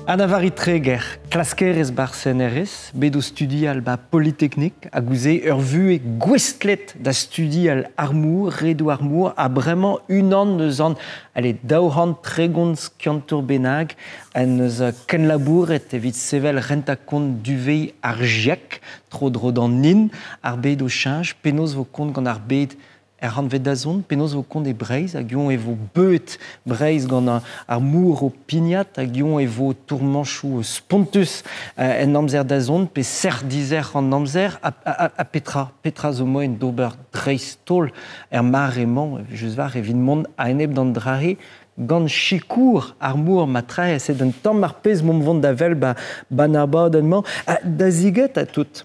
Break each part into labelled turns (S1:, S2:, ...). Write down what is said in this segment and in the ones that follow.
S1: Anna-Vari Treger, klaskerez bar CNRS, bet o studial ba Polytechnique, hag ouzh ur vuhez gouestlet da studial ar mor, redoù ar mor, ha bremañ unan eus an allez, 230 skiantour bennak en eus kenlabouret evit sevel rentañ-kont duveiñ ar GIEC, tro-dro d'an hin, ar bed o cheñch, penaos vo kont gant ar bed er rannved da zont, penaos vo kont e Breizh, hag eñ e vo beuet Breizh gant ar mor o pignat, hag eñ e vo tourmañchoù spontus en amzer da zont, pe sec'h-dizec'h an amzer, ha petra, petra zo moaien d'ober dreist-holl er mare-mañ, just war, evit mont a-enep d'an dra-se, gant sikour ar mor ma trae, c'est un tamm ar pezh m'omp vont da wel ba, ban abadenn-mañ, da ziget ha tout.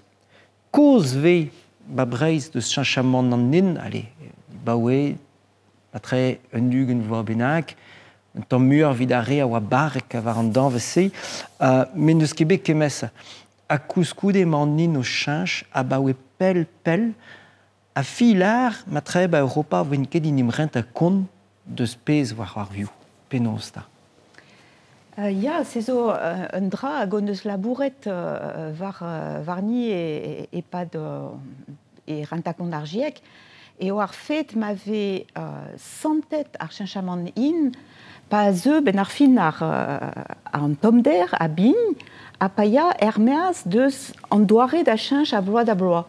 S1: Kozh 'vez 'ba Breizh deus cheñchamant an hin, allez, 'baoe matre un 20 vloaz bennak, un tamm muioc'h evit ar re a oa barrek war an danvez-se, met n'eus ket bet kemesa. Ha koulskoude emañ an hin o cheñch abaoe pell-pell, ha filar matre 'ba Europa 'voent ket en em rentañ kont deus pezh war ar vioù. Penaos 'ta?
S2: Ya, se zo un dra hag hon eus labouret war warni e-pad e rentañ-kont ar GIEC eo ar fed ma vez santet ar cheñchamant hin pa zeu benn ar fin ar an tommder a-bign ha pa ya er-maez deus an doare da cheñch a bloaz da bloaz.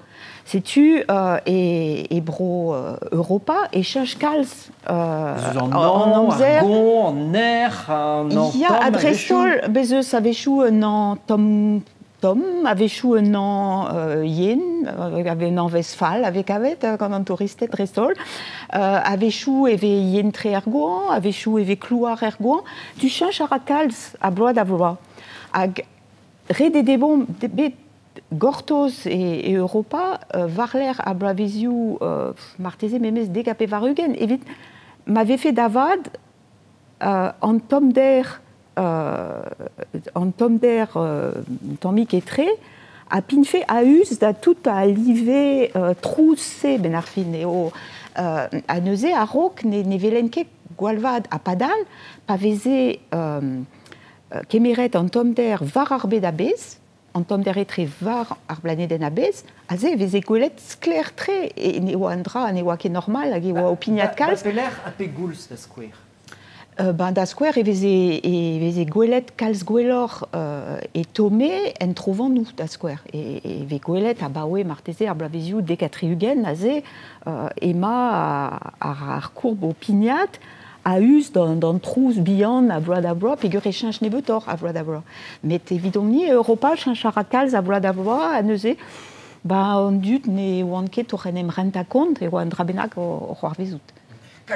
S2: Setu e bro Europa e cheñch kalz
S1: an amzer, ar goñ, an erc'h, an
S2: Ya, ha dreist-holl, bez eus a-wechoù un hañv tomm, tomm, a-wechoù un hañv yen, un hañvezh fall a vez kavet gant an touristed dreist-holl. A-wechoù e vez yen-tre er goañv, a-wechoù e vez klouar er goañv. Tu cheñch a ra kalz a bloaz da vloaz. Hag ret eo dezho bet gortoz e Europa war-lerc'h ar bloavezioù marteze memes 90 evit ma vefe da vat an tommder an tommder tammig etre ha pinfe a-us da tout al live trouz-se benn ar fin eo ha neuze a-raok ne welen ket gwall vat ha padal pa veze kemeret an tommder war ar bed a-bezh an tommder etre war ar blanedenn a-bezh, aze e veze gwelet sklaer-tre e ne oa un dra ne oa ket normal hag e oa o pignat kalz.
S1: Da pelec'h ha pegoulz da skouer?
S2: Ben da skouer e veze, e veze gwelet kalz gwelloc'h e tomme en trovanoù da skouer. E, e vez gwelet abaoe marteze ar bloavezioù 70 aze emañ ar, ar kourb o pignat a-us d'an trouz bihan a vloaz da vloaz peogwir e cheñch nebeutoc'h a vloaz da vloaz. Met evidomp-ni, Europa cheñch a ra kalz a vloaz da vloaz ha neuze ba an dud ne oant ket oc'h en em rentañ kont e oa un dra bennak o c'hoarvezout.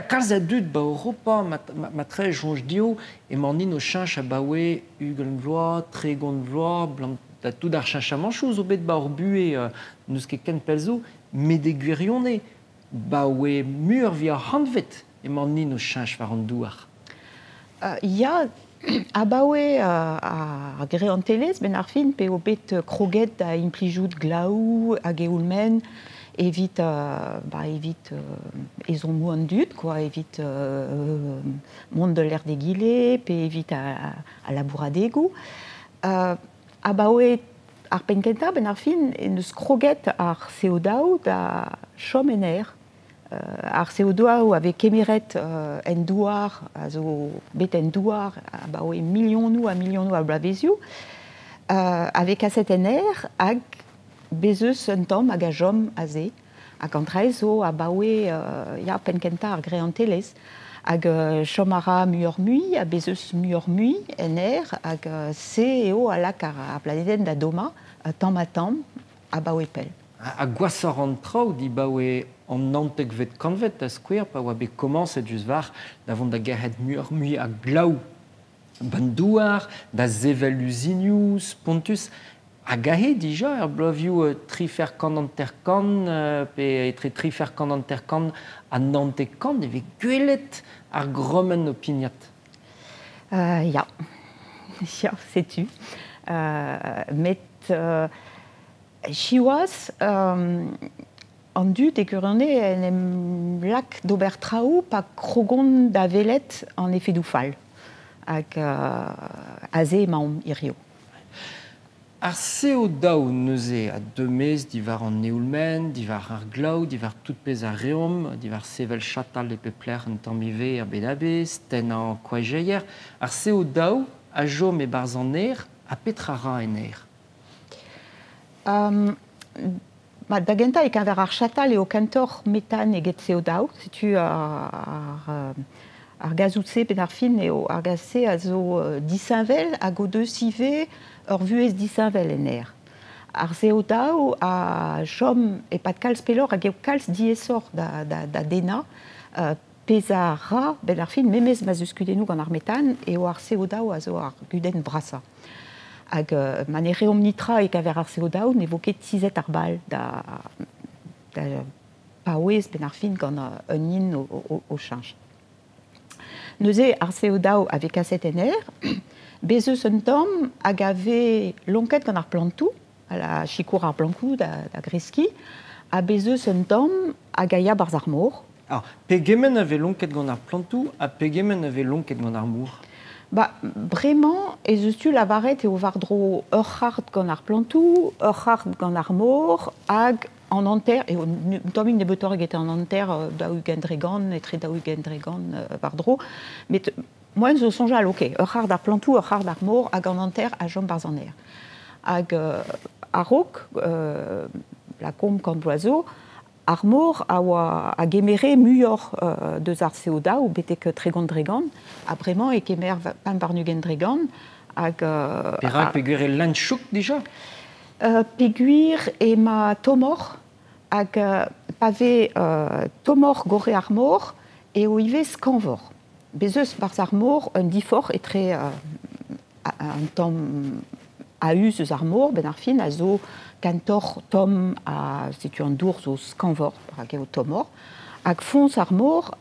S1: Kalz a dud ba Europa matre soñj dezho emañ int o cheñch abaoe 20 vloaz, 30 vloaz, da tout ar cheñchamanchoù zo bet ba hor buhez n'eus ket ken pell zo, met e gwirionez, 'baoe muioc'h 'vit ar c'hantved emañ-int o cheñch war an douar.
S2: Ya, abaoe ar greantelezh benn ar fin p'eo bet kroget da implijout glaou hag eoul-maen evit ba, evit ezhommoù an dud quoi, evit mont d'ul lec'h d'egile pe evit al labouradegoù. Abaoe ar penn-kentañ, benn ar fin, en deus kroget ar CO2 da chom en aer. Ar CO2 a vez kemeret en douar, a zo bet en douar abaoe milionoù ha milionoù a bloavezioù, a vez kaset en aer hag bez eus un tamm hag a chom aze. Hag an traezh zo abaoe ya, penn-kentañ ar greantelezh. Hag chom a ra muioc'h-mui, ha bez eus muioc'h-mui en aer, hag se eo a lak ar blanedenn da dommañ tamm-ha-tamm abaoe pell.
S1: Ha gwashoc'h an traoù dibaoe an 19vet kantved, da skouer, pa oa bet komañset just war da vont da gerc'hat muioc'h-mui a glaou ban douar, da sevel uzinioù spontus. Hag aze dija er bloavezhioù 78 pe etre 78 ha 90 e vez gwelet ar grommenn o pignat.
S2: Ya, ya, setu. Met siwazh, an dud e gwirionez en em lak d'ober traoù pa krogont da welet an efedoù fall. Hag Aze emaomp hirio.
S1: Ar CO2 neuze a deumez diwar an eoul-maen, diwar ar glaou, diwar tout pezh a reomp, diwar sevel chatal e pep lec'h un tamm ivez er bed a-bezh, tennañ koajeier. Ar CO2 a chom e-barzh an aer, ha petra ra en aer?
S2: Ma, da gentañ e-keñver ar chatal eo kentoc'h metan eget CO2. Setu ar gazoù-se benn ar fin eo ar gaz-se a zo disheñvel hag o deus ivez ur vuhez disheñvel en aer. Ar CO2 a chom e-pad kalz pelloc'h hag eo kalz diaesoc'h da dennañ. Pezh a ra benn ar fin, memes ma 'z eus kudennoù gant ar metan, eo ar CO2 a zo ar gudenn brasañ. Hag ma ne reomp netra e-keñver ar CO2, ne vo ket tizhet ar bal da paouez benn ar fin gant un hin o cheñch. Neuze ar CO2 a vez kaset en aer, bez eus un tamm hag a vez lonket gant ar plantoù, a sikour ar plankoù da greskiñ, ha bez eus un tamm hag a ya barzh ar mor.
S1: Alors, pegement a vez lonket gant ar plantoù ha pegement a vez lonket gant ar mor?
S2: Ba, bremañ ez eus tu lavaret eo war-dro ur c'hard gant ar plantoù, ur c'hard gant ar mor hag an hanter, eo un tammig nebeutoc'h eget an hanter, 40%, etre 40% war-dro. Met moaien zo soñjal, ok, ur c'hard ar plantoù, ur c'hard ar mor hag an hanter a chom barzh an aer. Hag a-raok, lakaomp kant vloaz zo, ar mor a oa a gemere muioc'h deus ar CO2 betek 30%, ha bremañ e kemer 25% hag
S1: Perak peogwir e leun chouk dija?
S2: Peogwir emañ tommoc'h hag pa vez tommoc'h gorre ar mor eo ivez skañvoc'h. Bez eus barzh ar mor un diforc'h etre un tamm a-us eus ar mor, benn ar fin, a zo kentoc'h tomm ha setu an dour zo skañvoc'h, rak eo tommoc'h. Hag foñs ar mor,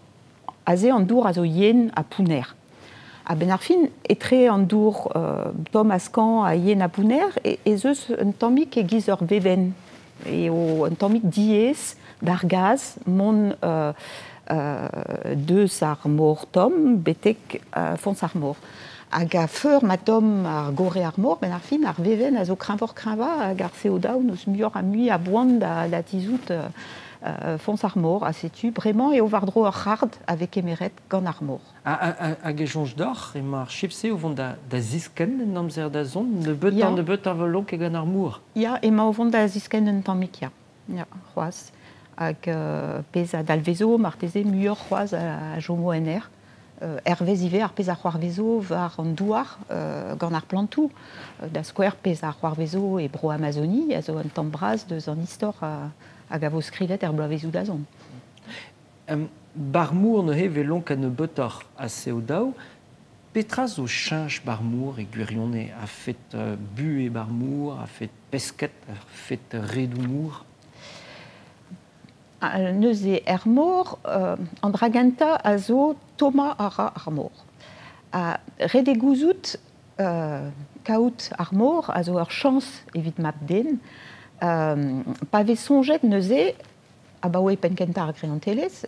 S2: aze an dour a zo yen ha pounner. Ha benn ar fin, etre an dour tomm ha skañv ha yen ha pounner, ez eus un tammig e-giz ur vevenn. Eo un tammig diaes d'ar gaz mont deus ar mor tomm betek foñs ar mor. Hag a-feur ma tomm ar gorre ar mor, benn ar fin, ar vevenn a zo kreñvoc'h-kreñvañ hag ar CO2 n'eus muioc'h ha mui a boan da tizhout foñs ar mor. Ha setu, bremañ eo war-dro ur c'hard a vez kemeret gant ar mor.
S1: Hag e soñj deoc'h emañ ar chip-se o vont da ziskenn en amzer da zont, nebeut a vo lonket gant ar mor?
S2: Ya, emañ o vont da ziskenn un tammig, ya. Ya, c'hoazh. Hag pezh a dalvezo, marteze muioc'h c'hoazh a chomo en aer. Hervez ivez ar pezh a c'hoarvezo war an douar gant ar plantoù. Da skouer, pezh a c'hoarvezo e Bro-Amazonie, a zo un tamm bras deus an istor hag a vo skrivet er bloavezioù da zont.
S1: Bar mor neuze vez lonk a nebeutoc'h a CO2. Petra zo cheñch bar mor e gwirionez a-fet buhez bar mor, a-fet pesked, a-fet redoù mor?
S2: Neuze er mor, an dra gentañ a zo tommañ a ra ar mor. Ha ret eo gouzout kaout ar mor a zo ur chañs evit mab-den. Pa vez soñjet neuze, abaoe penn-kentañ ar greantelezh,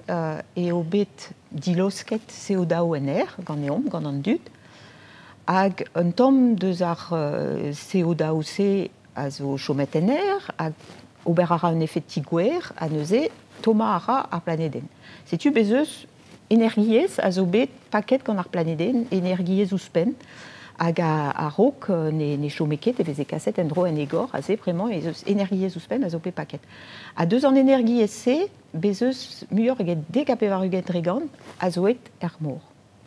S2: eo bet dilosket CO2 en aer ganeomp, gant an dud, hag un tamm deus ar CO2-se a zo chomet en aer, hag ober a ra un efed ti-gwer, ha neuze tommañ a ra ar planedenn. Setu bez eus energiezh a zo bet paket gant ar planedenn, energiezh ouzhpenn, hag a-raok ne chome ket e veze kaset en-dro en egor, aze bremañ ez eus energiezh ouzhpenn a zo bet paket. Ha deus an energiezh-se, bez eus muioc'h eget 90% a zo aet er mor.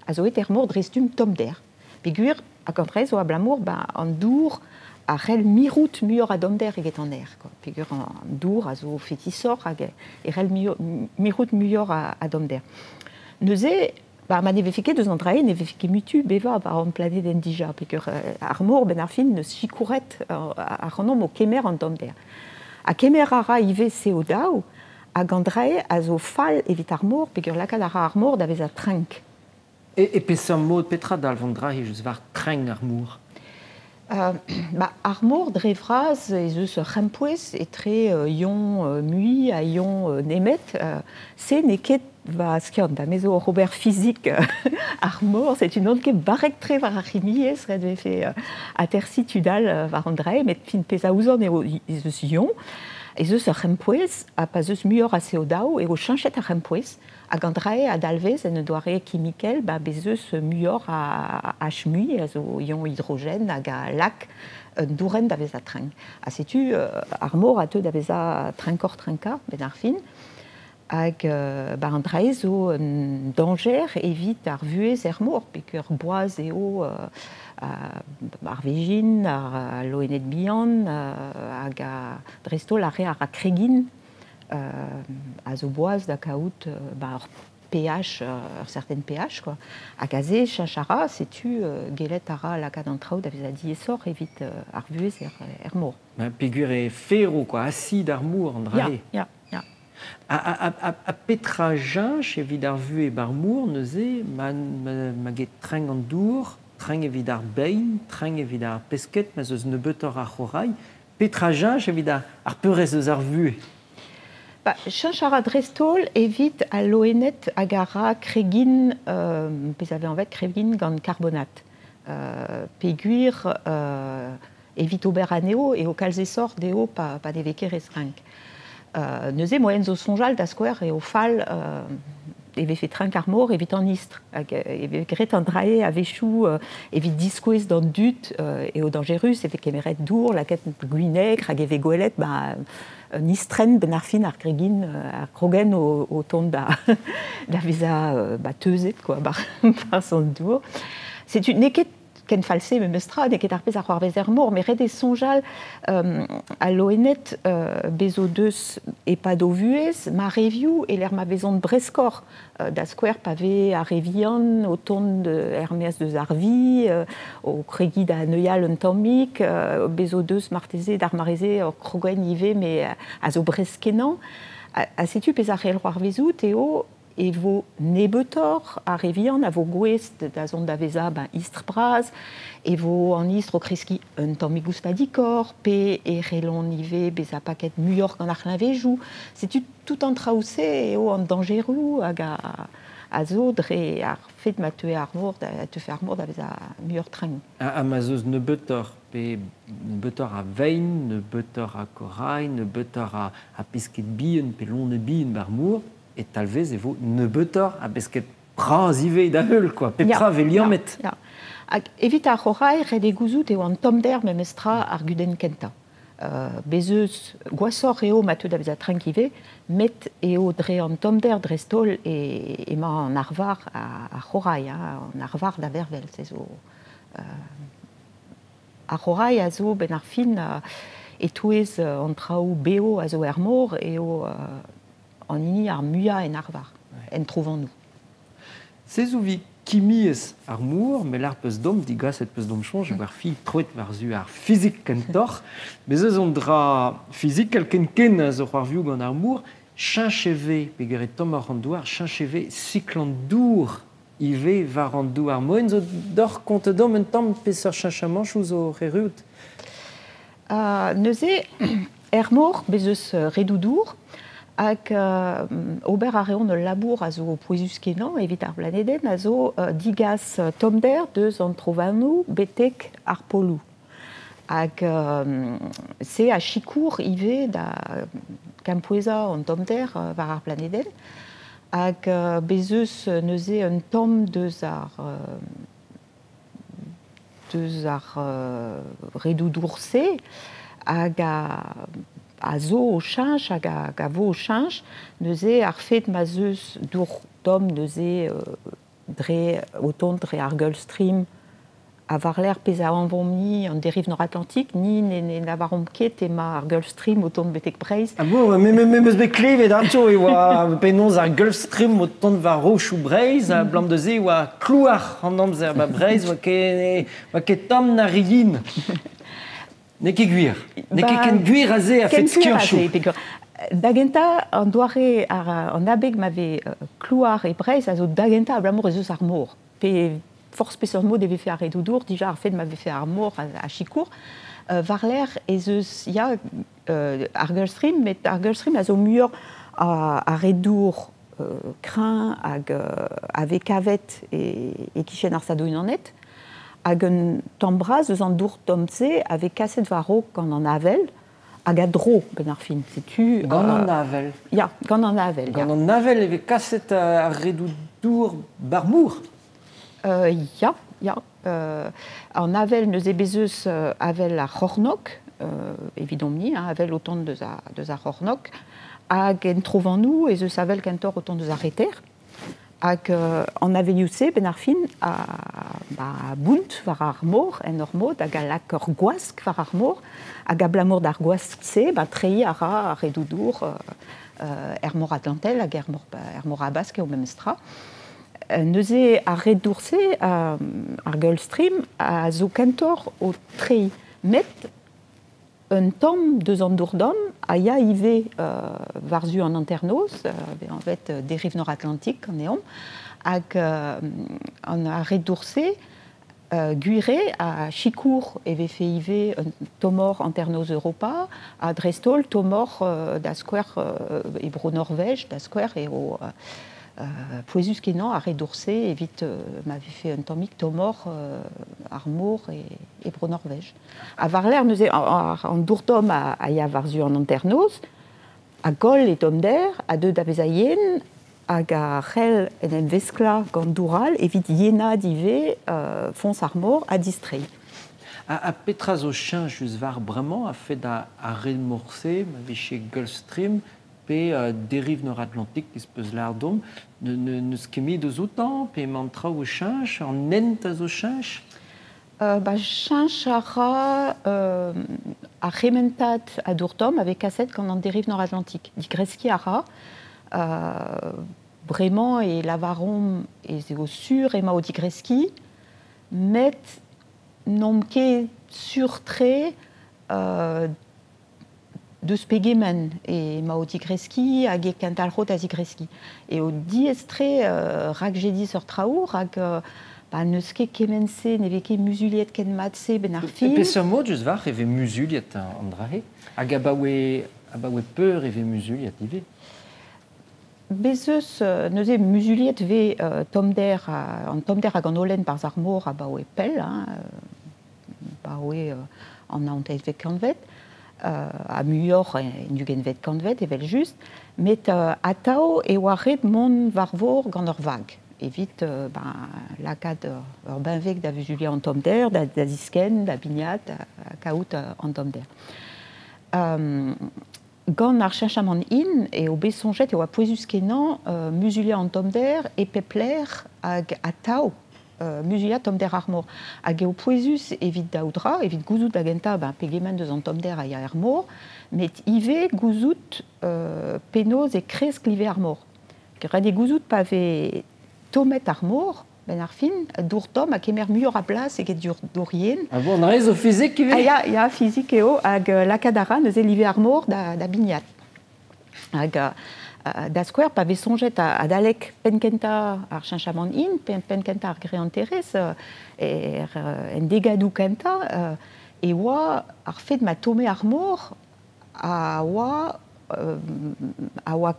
S2: A zo aet er mor dre stumm tommder. Peogwir, hag an dra zo abalamour, ba, an dour a c'hell mirout muioc'h a dommder eget an aer, quoi. Peogwir an dour a zo fetisoc'h hag e c'hell mirout muioc'h a dommder. Neuze, ba, ma ne vefe ket deus an dra-se, ne vefe ket mui tu bevañ war an planedenn dija, peogwir ar mor benn ar fin neus sikouret ac'hanomp o kemer an dommder. Ha kemer a ra ivez CO2 hag an dra-se a zo fall evit ar mor, peogwir lakaat a ra ar mor da vezañ trenk.
S1: E peseurt mod petra dalv an dra-se just war trenk ar mor?
S2: Ba, ar mor dre vras ez eus ur c'hempouez etre ion mui ha ion nemet. Se n'eo ket va skiant, da me zo oc'h ober fizik ar mor, setu n'on ket barrek-tre war ar c'himiezh, ret vefe atersiñ tud all war an drae, met fin pezh a ouzon eo ez eus ion, ez eus ur c'hempouez, ha pa 'z eus muioc'h a CO2 eo cheñchet ar c'hempouez. Hag an drae a dalvez en un doare kimikel, ba bez eus muioc'h a H mui, a zo ion hidrogen hag a lak un dourenn da vezañ trenk. Ha setu ar mor a teu da vezañ trenkoc'h-trenkañ, benn ar fin. Hag ba an drae zo un dañjer evit ar vuhez er mor, peogwir boaz eo ar vezhin, ar loened bihan hag dreist-holl ar re a ra kregin. A zo boaz da kaout ba ur pH, ur certain pH quoi. Hag aze cheñch a ra, setu gellet a ra lakaat an traoù da vezañ diaesoc'h evit ar vuhez er mor.
S1: Peogwir eo ferv quoi, acid ar mor an dra-se.
S2: Ya, ya, ya.
S1: Ha petra cheñch evit ar vuhez ba'r mor neuze ma get trenk an dour, trenk evit ar bein, trenk evit ar pesked, ma 'z eus nebeutoc'h a c'horailh, petra cheñch evit ar peurrest eus ar vuhez?
S2: Ba, cheñch a ra dreist-holl evit al loened hag a ra kregin, pezh a vez anvet kregin gant karbonat. Peogwir evit ober anezho eo kalz aesoc'h dezho pa ne vez ket re trenk. Neuze moaien zo soñjal da skouer eo fall e vefe trenk ar mor evit an istr. Hag e vez graet an drae a-wechoù evit diskouez d'an dud eo dañjerus, e vez kemeret dour, lakaet gwinegr hag e vez gwelet ba, un istrenn benn ar fin ar gregin, ar krogenn o tont da vezañ ba, teuzet quoi, barzh an dour. Setu n'eo ket ken fall-se memestra, n'eo ket ar pezh a c'hoarvez er mor, met ret eo soñjal al loened bez o deus e-pad o vuhez marevioù e-lec'h ma vezont breskoc'h, da skouer pa vez ar re vihan o tont er-maez deus ar vi, o kregiñ da neuial un tammig, bez o deus marteze d'ar mare-se ur krogenn ivez met a zo bresk-kenañ. Ha setu pezh a c'hell c'hoarvezout eo e vo nebeutoc'h ar re vihan a vo gouest da zont da vezañ ben, istr bras, e vo an istr o kreskiñ un tammig ouzhpadikoc'h, pe e c'hellont ivez bezañ paket muioc'h gant ar c'hleñvejoù. Setu tout an traoù-se eo an dañjeroù hag a zo dre ar fed ma teue ar mor da, teufe ar mor da vezañ muioc'h trenk.
S1: Ha ma 'z eus nebeutoc'h pe nebeutoc'h a vein, nebeutoc'h a korailh, nebeutoc'h a pesked bihan pe loened bihan ba'r mor, e talvez e vo nebeutoc'h a besked bras ivez da heul, quoi. Pep tra vez liammet.
S2: Ya, ya. Hag evit ar c'horailh, ret eo gouzout eo an tommder memestra ar gudenn kentañ. Bez eus gwashoc'h eo ma teu da vezañ trenk ivez, met eo dre an tommder dreist-holl emañ an arvar ar c'horailh, an arvar da vervel. Se zo ar c'horailh a zo benn ar fin e-touez an traoù bev a zo er mor eo an hini ar muiañ en arvar, en trovanoù.
S1: Se zo evit kimiezh ar mor, met lâr peus domp, digaset peus domp soñj, war fi troet war-zu ar fizik kentoc'h. Bez eus an dra fizikel ken-ken a zo c'hoarvioù gant ar mor, cheñch e vez, peogwir e tommoc'h an douar, cheñch e vez sikl an dour ivez war an douar. Moen zo deoc'h kontet domp un tamm peseurt cheñchamanchoù zo erruout?
S2: Neuze, er mor, bez eus redoù-dour, hag ober a reont ul labour a zo pouezus-kenañ evit ar blanedenn, a zo digas tommder deus an trovanoù betek ar poloù. Hag se a sikour ivez da kempouezañ an tommder war ar blanedenn. Hag bez eus neuze un tamm deus ar redoù-dour-se hag a zo o cheñch hag a vo o cheñch. Neuze ar fed ma 'z eus dour tomm neuze dre o tont dre ar Gulf Stream ha war-lerc'h pezh a anvomp-ni an deriv Nord-Atlantik, ni ne lavaromp ket emañ ar Gulf Stream o tont betek Breizh.
S1: Ah bon, me meus bet klevet ato e oa penaos ar Gulf Stream o tont war rochoù Breizh, abalamour da se e oa klouar an amzer ba Breizh, oa ket tomm na re yin. N'eo ket gwir. N'eo ket ken gwir a se a-fet skianchoù.
S2: Da gentañ, an doare an abeg ma vez klouar e Breizh a zo da gentañ abalamour ez eus ar mor. Pe Forzh peseurt mod e vefe ar redoù-dour, dija ar fed ma vefe ar mor a sikour. War-lerc'h ez eus ya ar Gulfstream, met ar Gulfstream a zo muioc'h a red-dour kreñv hag a vez kavet e-kichen ar Stadoù-Unanet. Hag un tamm bras eus an dour tomm-se a vez kaset war-raok gant an avel hag a-dro benn ar fin. Setu,
S1: Gant an avel?
S2: Ya, gant an avel.
S1: Gant an avel e vez kaset ar redoù-dour ba'r mor?
S2: Ya, ya. An avel neuze bez eus avel ar c'hornôg, evidomp-ni, hein, avel o tont deus ar c'hornôg, hag en trovanoù ez eus avel kentoc'h o tont deus ar reter. Hag an avelioù-se, benn ar fin, a bount war ar mor, en ur mod, hag a lak ur gwask war ar mor, hag abalamour d'ar gwask-se, ba, treiñ a ra ar redoù-dour er mor Atlantel hag er mor Habask eo memes tra. Neuze ar red-dour-se, ar Gulfstream, a zo kentoc'h o treiñ. Met un tamm deus an dour-domm a ya ivez war-zu an hanternoz, anvet dérive nord-atlantique ganeomp, hag an ar red-dour-se, gwir eo, a sikour e vefe ivez un tommoc'h hanternoz Europa, ha dreist-holl tommoc'h da skouer e Bro-Norvej, da skouer eo pouezus-kenañ ar red-dour-se evit ma vefe un tammig tommoc'h ar mor e Bro-Norvej. Ha war-lerc'h neuze an dour-tomm a ya war-zu an hanternoz, a goll e tommder, a deu da vezañ yen, hag a c'hell en em vesklañ gant dour all evit yenaat ivez foñs ar mor ha distreiñ.
S1: Ha petra zo cheñch eus war bremañ a-fet ar red-mor-se, ma vije Gulfstream pe dérive Nord-Atlantique ez peus lâret deomp, n'eus ket mui deus outañ, pe emañ an traoù o cheñch, an hent a zo cheñch?
S2: Cheñch a ra ar c'hementad a dour-tomm a vez kaset gant an dérive Nord-Atlantique. Digreskiñ a ra. Bremañ e lavaromp ez eo sur emañ o digreskiñ, met n'omp ket sur-tre deus pegement emañ o tigreskiñ hag e kendalc'ho da zigreskiñ. Eo diaes-tre rakjediñ seurt traoù, rak n'eus ket kement-se, ne vez ket muzuliet ken mat-se benn ar fin.
S1: Peseurt mod eus war e vez muzuliet an dra-se? Hag abaoe peur e vez muzuliet ivez?
S2: Bez eus neuze muzuliet vez tommder, an tommder hag an holen barzh ar mor abaoe pell, hein, abaoe an naontekvet kantved, ha muioc'h en ugentvet kantved evel-just, met atav e oa ret mont war vor gant ur vag evit lakaat ur benveg da vuzuliañ an tommder, da ziskenn, da bignat, da kaout an tommder. Gant ar cheñchamant hin eo bet soñjet e oa pouezus-kenañ muzuliañ an tommder e pep lec'h hag atav muzuliañ tommder ar mor. Hag eo pouezus evit daou dra, evit gouzout da gentañ pegement eus an tommder a ya er mor, met ivez gouzout penaos e kresk live ar mor. Ret eo gouzout pa vez tommet ar mor, benn ar fin, dour tomm a kemer muioc'h a blas eget dour yen.
S1: Ah bon, an zo fizik ivez?
S2: Ah ya, ya, fizik eo, hag lakaat a ra neuze live ar mor da bignat. Hag da skouer, pa vez soñjet adalek penn-kentañ ar cheñchamant hin, penn-kentañ ar greanterezh, en degadoù kentañ, e oa ar fed ma tomme ar mor a oa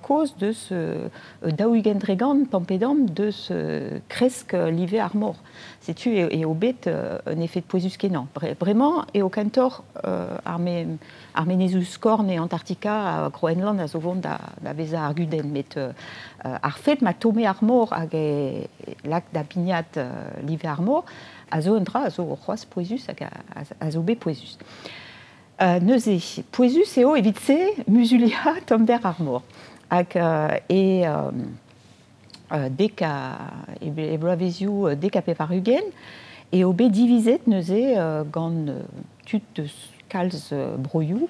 S2: kaoz deus 40% tamm-pe-damm deus kresk live ar mor. Setu eo bet un efed pouezus-kenañ. Bremañ eo kentoc'h ar menezioù skorn e Antarktika ha Groenland a zo vont da vezañ ar gudenn. Met ar fed ma tomme ar mor hag e lak da bignat live ar mor a zo un dra a zo c'hoazh pouezus hag a zo bet pouezus. Neuze, pouezus eo evit se muzuliañ tommder ar mor. Hag e dek e bloavezioù 90 eo bet divizet neuze gant tud deus kalz broioù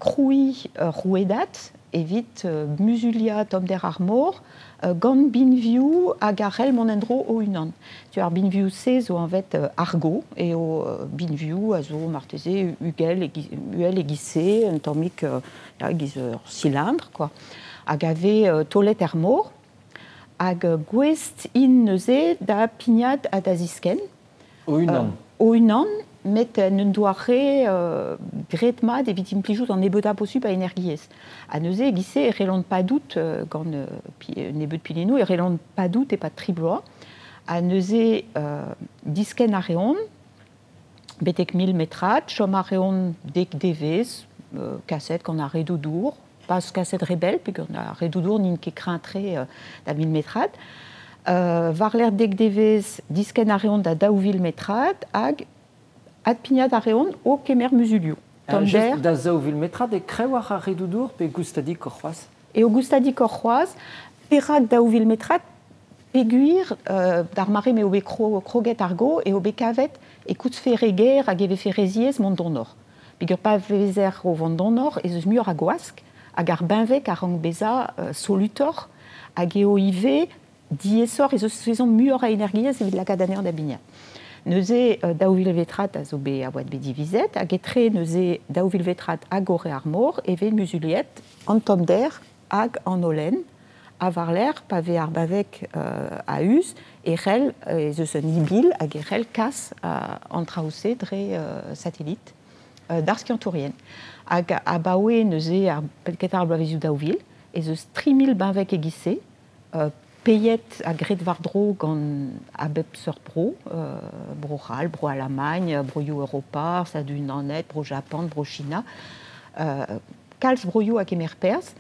S2: krouiñ ur rouedad evit muzuliañ tommder ar mor gant binvioù hag a c'hell mont en-dro o-unan. Tu ar binvioù-se zo anvet Argo, eo binvioù a zo marteze uhel e-giz-se, un tammig giz ur cylindre, quoi, hag a vez taolet er mor, Hag gouest int neuze da pignat ha da ziskenn.
S1: O-unan.
S2: O-unan, met en un doare graet mat evit implijout an nebeutañ posupl a energiezh. Ha neuze, e-giz-se e c'hellont padout gant nebeut pilennoù, e c'hellont padout e-pad 3 bloaz. Ha neuze, diskenn a reont, betek 1000 metrad, chom a reont 10 devezh, kaset gant ar redoù-dour, pas kaset re bell, peogwir ar redoù-dour n'int ket kreñv-tre da 1000 metrad. War-lerc'h 10 devezh, diskenn a reont da 2000 metrad hag adpignat a reont o kemer muzulioù. Tommder.
S1: Da 2000 metrad e krev ar redoù-dour pe goustadik oc'h c'hoazh?
S2: Eo goustadik oc'h c'hoazh. Perak 2000 metrad? Peogwir d'ar mare m'eo bet kroget ar go eo bet kavet e koustfe re ger hag e vefe re ziaes mont donoc'h. Peogwir pa vezer o vont donoc'h ez eus muioc'h a gwask hag ar benveg a rank bezañ solutoc'h hag eo ivez diaesoc'h ez eus ezhomm muioc'h a energiezh evit lakaat anezhañ da bignat. Neuze 2000 metrad a zo bet a oa bet divizet hag etre neuze 2000 metrad hag gorre ar mor e vez muzuliet an tommder hag an holen. Ha war-lerc'h, pa vez ar baveg a-us, e c'hell ez eus un ibil hag e c'hell kas an traoù-se dre satellit d'ar skiantourien. Hag abaoe neuze ar penn-kentañ ar bloavezioù 2000, ez eus 3000 benveg e-giz-se, peiet ha graet war-dro gant a bep seurt bro, Bro-C'hall, Bro-Alamagn, broioù Europa, Stadoù-Unanet, Bro-Japan, Bro-China. Kalz broioù a gemer perzh.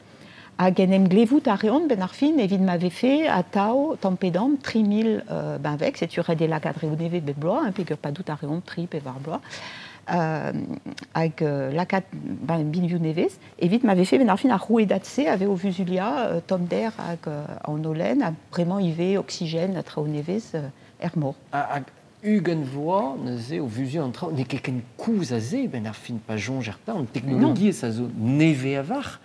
S2: Hag en em glevout a reont benn ar fin evit ma vefe atav tamm-pe-damm 3000 benveg, setu ret eo lakaat reoù nevez bep bloaz, hein, peogwir padout a reont 3 pe 4 bloaz, hag lakaat binvioù nevez, evit ma vefe benn ar fin ar rouedad-se a vez o vuzuliañ tommder hag an holen, ha bremañ ivez oksigen ha traoù nevez er mor.
S1: Hag 20 vloaz neuze o vuzuliañ an traoù, n'eo ket ken koulz a se benn ar fin pa soñjer 'ta, an teknologiezh a zo nevez a-walc'h.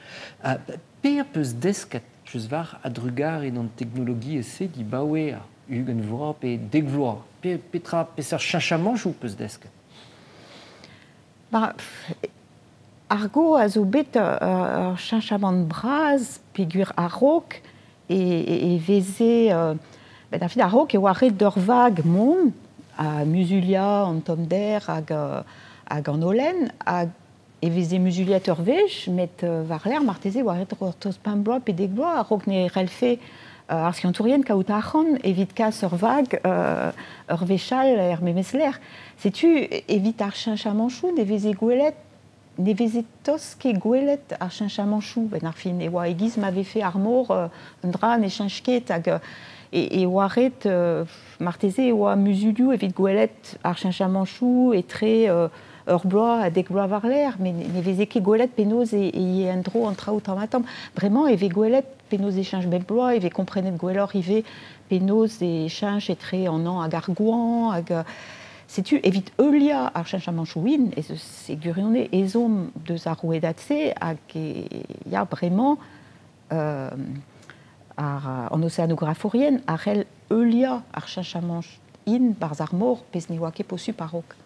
S1: Per peus desket just war a-drugarez d'an teknologiezh-se dibaoe ar 20 vloaz pe 10 vloaz? Petra, peseurt cheñchamantoù peus desket?
S2: Ba, ar go a zo bet ur cheñchamant bras peogwir a-raok e veze... Ben ar fin a-raok e oa ret d'ur vag mont a muzuliañ an tommder hag an holen hag e veze muzuliet ur wech, met war-lerc'h marteze e oa ret gortoz 5 bloaz pe 10 bloaz a-raok ne c'hellfe ar skiantourien kaout arc'hant evit kas ur vag ur wech all er memes lec'h. Setu evit ar cheñchamantoù ne veze gwelet, ne veze tost ket gwelet ar cheñchamantoù benn ar fin. E oa e-giz ma vefe ar mor un dra ne cheñch ket hag e oa ret marteze e oa muzulioù evit gwelet ar cheñchamantoù etre ur bloaz ha 10 bloaz war-lerc'h, met ne veze ket gwelet penaos e ye en-dro an traoù tamm-ha-tamm. Bremañ e vez gwelet penaos e cheñch bep bloaz, e vez komprenet gwelloc'h ivez penaos e cheñch etre an hañv hag ar goañv. Hag setu evit heuliañ ar cheñchamantoù int, ez eus e gwirionez ezhomm deus ar rouedad-se hag ya bremañ an oseanografourien a c'hell heuliañ ar cheñchamant int barzh ar mor, pezh ne oa ket posupl a-raok.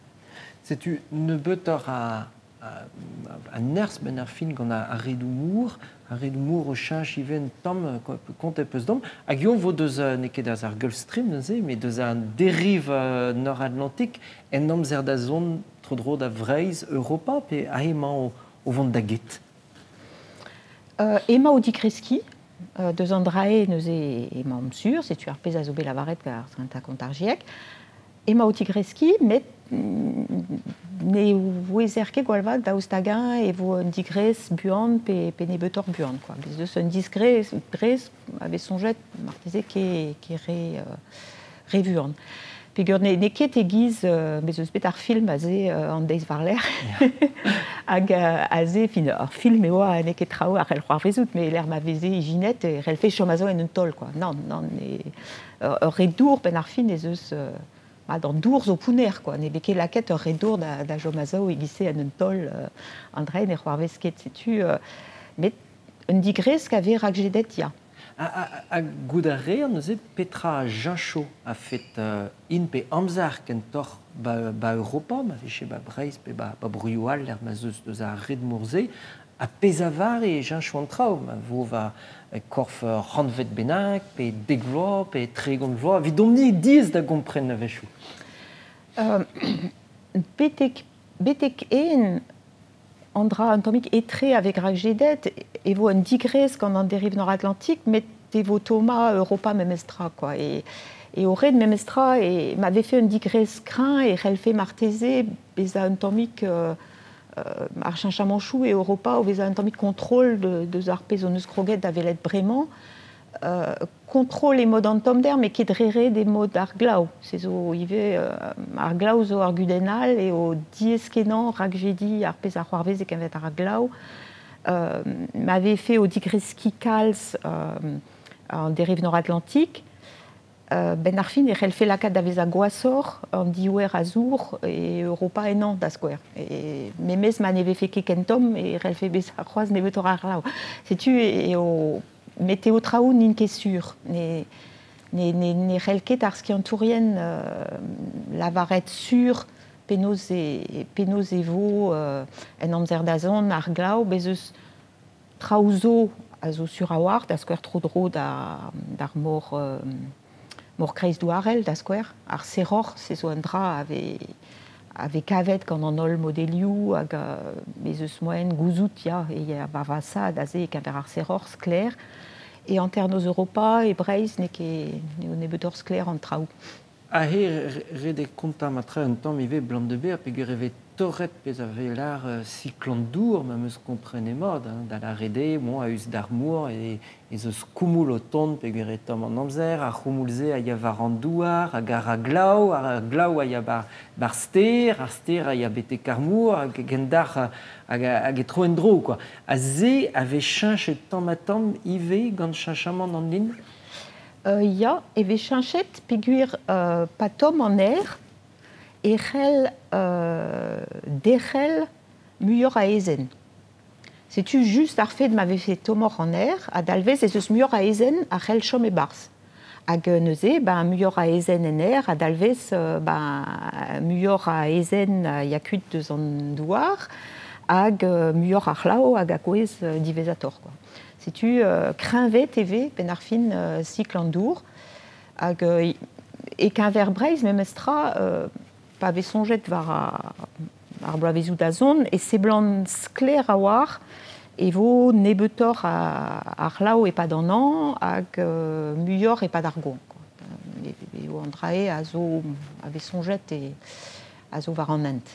S1: Setu nebeutoc'h a nerzh benn ar fin gant ar redoù-mor, ar redoù-mor o cheñch ivez un tamm kontet peus domp. Hag eo vo deus n'eo ket deus ar Gulf Stream neuze, met deus an deriv Nord-Atlantik en amzer da zont tro-dro da Vreizh, Europa, pe aze emañ o vont da get?
S2: Emañ o digreskiñ. Deus an drae neuze emañ sur, setu ar pezh a zo bet lavaret gant ar kont ar GIEC. Emañ o tigreskiñ, met ne ouezer ket gwall vat daoust hag-eñ e vo un digrez buan pe nebeutoc'h buan. Quoi. Bez eus un disgrez a vez soñjet marteze ket re vuan. Peogwir n'eo ket e-giz bez eus bet ar film aze an deiz war-lerc'h. Hag aze, fin, ar film e oa n'eo ket traoù a c'hell c'hoarvezout, met lec'h ma veze ijinet e c'hellfe chom azo en un taol. Quoi. Nann, nann, ur re-dour benn ar fin ez eus... An dour zo pounner, quoi. Ne vez ket lakaet ur re-dour da chom a-sav e-giz-se en un taol an dra ne c'hoarvez ket, setu... met un digresk a vez rakjedet, ya.
S1: Ha goût a reer neuze petra a cheñcho a fet in pe amzer kentoc'h ba Europa, ma vije ba Breizh pe ba broioù all er ma zeus deus ar red-mor-se, A pezh a vare e cheñcho an traoù, ma vo va korf rannved bennak, pe dek vloaz, pe 30 vloaz, evidomp-ni diaes da gompren a-wechoù.
S2: Betek en an dra un tammig etre avec rakjedet e vo un digrez gant an deriv nord-atlantik, met e vo Thomas Europa memestra, quoi. E o red memestra, e ma vefe un digrez kreñv e c'hellfe marteze bezañ un tammig ar cheñchamanchoù e Europa o vezañ un tammig kontrol deus ar pezh hon eus kroget da welet bremañ. Kontrol e mod an tommder, met ket re ret e mod ar glav. Se zo ivez ar glav zo ar gudenn all eo diaes-kenañ rakjediñ ar pezh a c'hoarvez e-keñver ar glav. Ma vefe o digreskiñ kalz an deriv nord-atlantik, benn ar fin e c'hellfe lakaat da vezañ gwashoc'h an diouer a zour e Europa ennañ, da skouer. E memes ma ne vefe ket ken tomm e c'hellfe bezañ c'hoazh nebeutoc'h a glav. Setu eo meteo traoù n'int ket sur. Ne c'hell ket ar skiantourien lavaret sur penaos e vo en amzer da zont ar glav, bez eus traoù zo a zo sur a-walc'h, da skouer tro-dro d'ar mor mor kreizdouarel, da skouer. Ar serroc'h, se zo un dra a vez kavet gant an holl modelioù hag bez eus moaien gouzout ya, e ya war vasaat aze e-keñver ar serroc'h sklaer. E hanternoz Europa, e Breizh, n'eo ket n'eo nebeutoc'h sklaer an traoù.
S1: Aze ret eo kontañ matre un tamm ivez blam de ber peogwir e vez torret pezh a vez lâr siklon dour ma 'm eus komprenet mat, hein, da lâret eo, bon, a-us d'ar mor ez eus koumoul o tont peogwir e tomm an amzer, ar c'houmoul-se a ya war an douar hag a ra glav, ar glav a ya ba'r stêr, ar stêr a ya betek ar mor hag gendalc'h hag e tro en-dro, quoi. Ha se a vez cheñchet tamm-ha-tamm ivez gant cheñchamant an hin?
S2: Ya, e vez cheñchet peogwir pa tomm an aer e c'hell derc'hel muioc'h a aezhenn. Setu just ar fed ma vefe tommoc'h an aer a dalvez ez eus muioc'h a aezhenn a c'hell chom e-barzh. Hag neuze, ben, muioc'h a aezhenn en aer a dalvez ben, muioc'h a aezhenn a ya kuit deus an douar hag muioc'h a c'hlav hag a gouez diwezhatoc'h, quoi. Setu kreñvet e vez benn ar fin sikl an dour. Hag e-keñver Breizh memestra, pa vez soñjet war ar bloavezioù da zont, e seblant sklaer a-walc'h e vo nebeutoc'h a c'hlav e-pad an hañv hag muioc'h e-pad ar goañv. Eo an dra-se a zo a vez soñjet e a zo war an hent.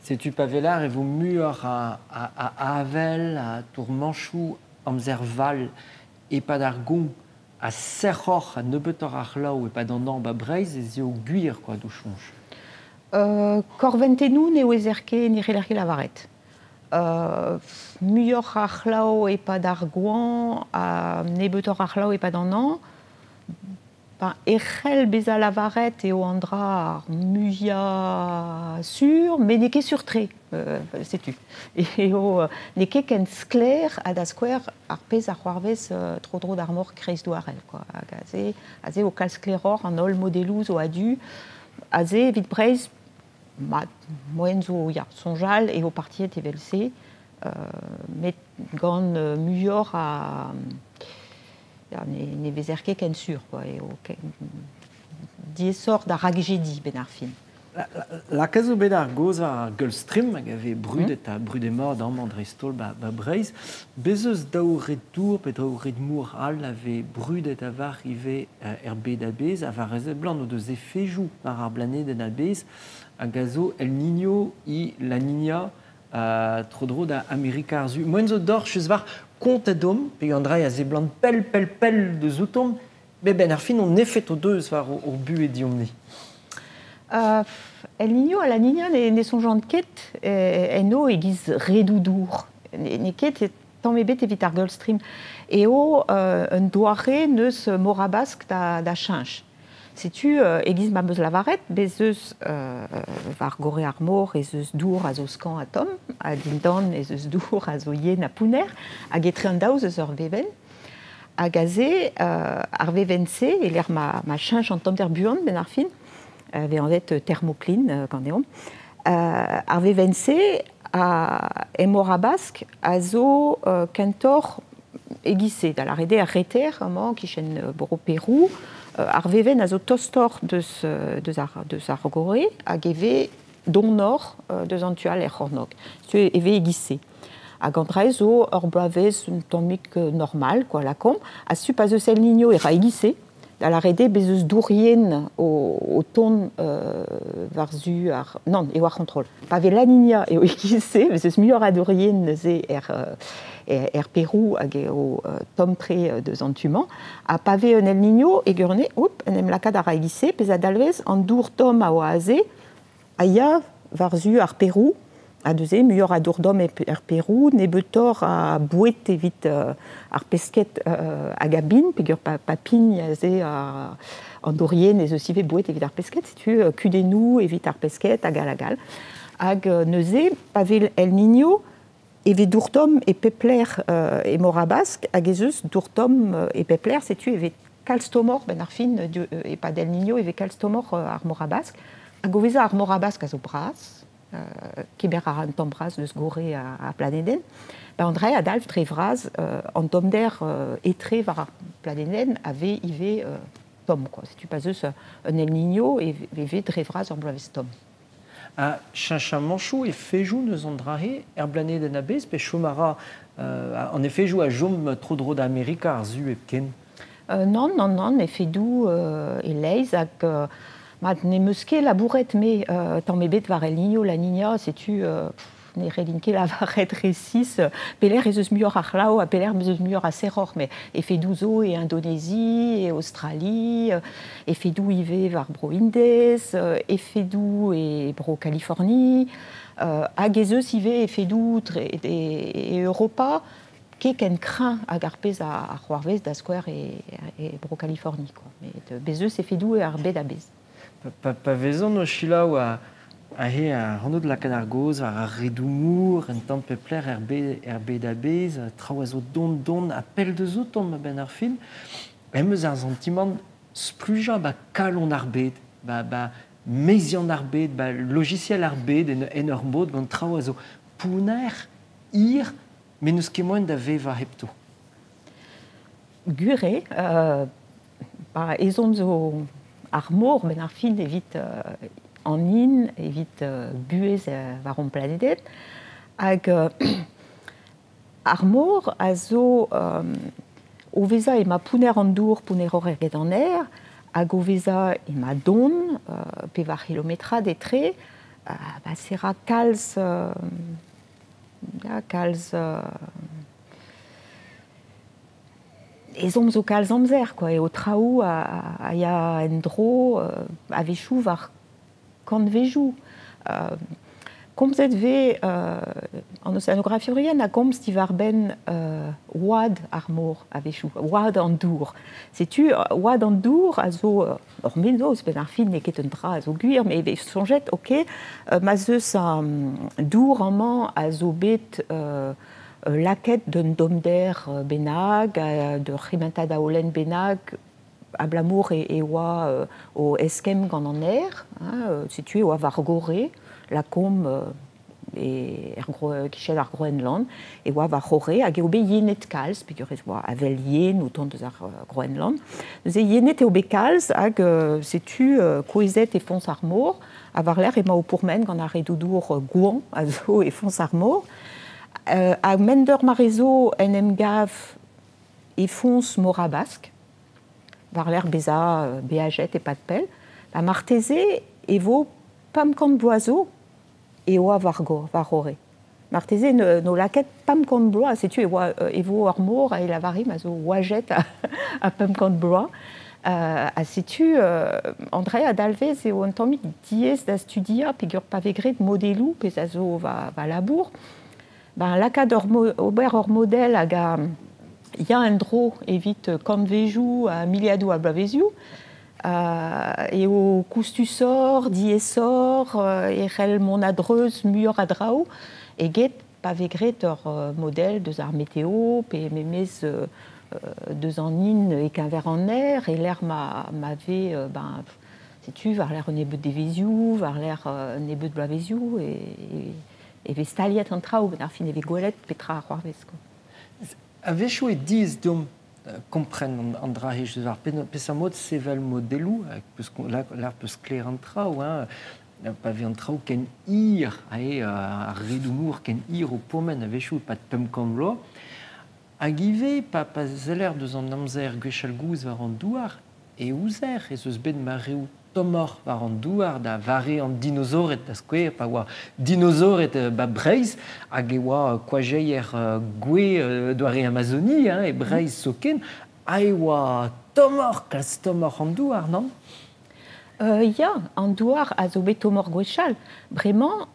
S1: Setu pa vez lâr e vo muioc'h a avel, a tourmanchoù amzer val e-pad ar goañv ha sec'hoc'h ha nebeutoc'h a c'hlav e-pad an hañv ba Breizh ez eo gwir quoi d'ho soñj.
S2: Korventennoù ne ouezer ket ne c'heller ket lavaret. Muioc'h a c'hlav e-pad ar goañv ha nebeutoc'h a c'hlav e-pad an hañv. Ben, e c'hell bezañ lavaret eo an dra ar muiañ sur, met n'eo ket sur-tre, setu. Eo n'eo ket ken sklaer ha da skouer ar pezh a c'hoarvez tro-dro d'ar mor kreizdouarel, quoi. Hag aze eo kalz sklaeroc'h an holl modeloù zo a-du. Aze, evit Breizh, mat, moaien zo ya, soñjal eo partiet evel-se, met gant muioc'h a... Ya, ne vezer ket ken sur, quoi, eo diaesoc'h da rakjediñ benn ar fin.
S1: Lakaet zo bet ar gaoz war ar Gulf Stream hag a vez brudet ha brudet mat amañ dreist-holl ba Breizh. Bez eus daou red-dour pe daou red-mor all a vez brudet a-walc'h ivez er bed a-bezh ha war a seblant o deus efedoù war ar blanedenn a-bezh hag a zo El Niño e La Niña tro-dro da Amerika ar Su. Moaien zo deoc'h just war kontet omp, pe an dra a seblant pell, pell, pell deus outomp, met benn ar fin on efed o deus war o buhez deomp-ni.
S2: El Niño ha La Niña ne soñjant ket enno e-giz redoù-dour. N'eo ket tamm ebet evit ar Gulf Stream. Eo un doare neus mor Habask da cheñch. Setu e-giz ma 'm eus lavaret, bez eus war gorre ar mor ez eus dour a zo skañv ha tomm, ha dindan ez eus dour a zo yen ha pounner, hag etre an daou ez eus ur vevenn. Hag aze, ar vevenn-se, e-lec'h ma cheñch an tommder buan benn ar fin, vez anvet thermocline ganeomp, ar vevenn-se A e mor Habask a zo kentoc'h e-giz-se, da lâret eo ar reter amañ, kichen bro Perou, ar vevenn a zo tostoc'h deus, deus, ar, deus ar Gorre hag e vez donoc'h deus an tu all er c'hornôg. Setu e vez e-giz-se. Hag an dra zo ur bloavezh un tammig normal, quoi, lakaomp. Ha setu pa zeus El Niño e ra e-giz-se. Da lâret eo bez eus dourien o tont war-zu ar... Nann, eo ar c'hontrol. Pa vez La Niña eo e-giz-se, bez eus muioc'h a dourien neuze er Perou hag eo tomm-tre deus an tu-mañ. Ha pa vez un El Niño e gwirionez, oup, en em lakaat a ra e-giz-se, pezh a dalvez an dour tomm a oa aze a ya war-zu ar Perou, ha neuze muioc'h a dour domm er Perou, nebeutoc'h a boued evit ar pesked hag a bin, peogwir pa pign aze an dourien ez eus ivez boued evit ar pesked, setu kudennoù evit ar pesked hag all hag all. Hag neuze, pa vez El Niño, e vez dour tomm e pep lec'h e Mor Habask, hag ez eus dour tomm e pep lec'h, setu e vez kalz tommoc'h, benn ar fin, e-pad El Niño e vez kalz tommoc'h ar Mor Habask. Hag o vezañ ar Mor Habask a zo bras, kemer a ra un tamm bras eus gorre ar planedenn, ba an dra a dalv dre vras an tommder etre war ar planedenn a vez ivez tomm, quoi. Setu pa zeus un El Niño e vez dre vras ur bloavezh tomm.
S1: Ha cheñchamanchoù efejoù neus an dra-se er blanedenn a-bezh, pe chom a ra an efejoù a chom tro-dro da Amerika ar Su hepken?
S2: Nann, nann, nann, efedoù e-leizh hag mat n'em eus ket labouret me tamm ebet war El Niño, La Niña, setu ne c'hellin ket lavaret resis pelec'h ez eus muioc'h a c'hlav ha pelec'h ez eus muioc'h a serroc'h, met efedoù zo e Indonezie, e Australie, efedoù ivez war Bro-Indez, efedoù e Bro-Californie, hag ez eus ivez efedoù e Europa, ket ken kreñv hag ar pezh a c'hoarvez da skouer e Bro-Californie, quoi. Met bez eus efedoù er bed a-bezh.
S1: Pa vezont o selaou aze ac'hanout lakaat ar gaoz war ar redoù-mor, un tamm pep lec'h er bed a-bezh, traoù a zo don-don ha pell deus outomp a-benn ar fin, em eus ar santimant splujañ ba kalon ar bed, ba meziant ar bed, ba logiciel ar bed en ur mod gant traoù a zo pounner, hir, met n'eus ket moaien da vevañ hepto.
S2: Gwir eo, ba ezhomm zo ar mor benn ar fin evit an hin, evit buhez war hon planedenn. Hag ar mor a zo o vezañ emañ pounner an dour, pounneroc'h eget an aer, hag o vezañ emañ don, pevar c'hilometrad etre, ba se ra kalz, ya, kalz ezhomm zo kalz amzer, quoi, eo traoù a ya en-dro a-wechoù war kantvejoù. Komzet vez an oceanografiourien a gomz diwar-benn oad ar mor a-wechoù, oad an dour. Setu oad an dour a zo ur mennozh, benn ar fin n'eo ket un dra a zo gwir, met e vez soñjet, ok, ma 'z eus dour amañ a zo bet lakaet d'un tommder bennak, d'ur c'hementad a holen bennak, abalamour e oa o eskemm gant an aer, hein, setu e oa war gorre, lakaomp e kichen ar Groenland, e oa war c'horre, hag eo bet yenet kalz, peogwir ez oa avel yen o tont deus ar Groenland. Neuze yenet eo bet kalz, hag setu kouezhet e foñs ar mor, ha war-lerc'h emañ o pourmen gant ar redoù-dour gouan a zo e foñs ar mor. Ha mendeur mare zo en em gav e foñs mor Habask, war-lerc'h bezañ beajet e-pad pell, ha marteze e vo pemp kant bloaz zo e oa war gorre. Marteze n'o lakaet pemp kant bloaz, setu e oa e vo ur mor a lavari ma zo oajet a pemp kant bloaz. Ha setu André a dalvez eo un tammig diaes da studiañ peogwir pa vez graet modeloù pezh a zo va labour, ben lakaat ober ur model hag a ya en-dro evit kantvejoù ha miliadoù a bloavezioù, eo koustusoc'h, diaesoc'h, e c'hell mont a-dreuz muioc'h a draoù eget pa vez graet ur model deus ar meteo pe memes deus an hin e-keñver an aer, e-lec'h ma vez ben, setu war-lerc'h un nebeud devezhioù, war-lerc'h un nebeud bloavezioù, e E vez staliet an traoù, ben ar fin e vez gwelet petra ar c'hoarvez, quoi.
S1: A-wechoù e diaes deomp kompren an dra-se, je war peseurt mod sevel modeloù, lar peus sklaer an traoù, hein, pa vez an traoù ken hir, ar redoù-mor ken hir o pourmen a-wechoù e-pad 500 vloaz. Hag ivez, pa seller deus an amzer gwechall-gozh war an douar, e ouzer ez eus bet mareoù tommoc'h war an douar da vare an dinozored, da skouer, pa oa dinozored ba Breizh, hag e oa koajeier gouez doare Amazonie, hein, e Breizh zoken, ha e oa tommoc'h, kalz tommoc'h an douar, non?
S2: Ya, an douar a zo bet tommoc'h gwechall. Bremañ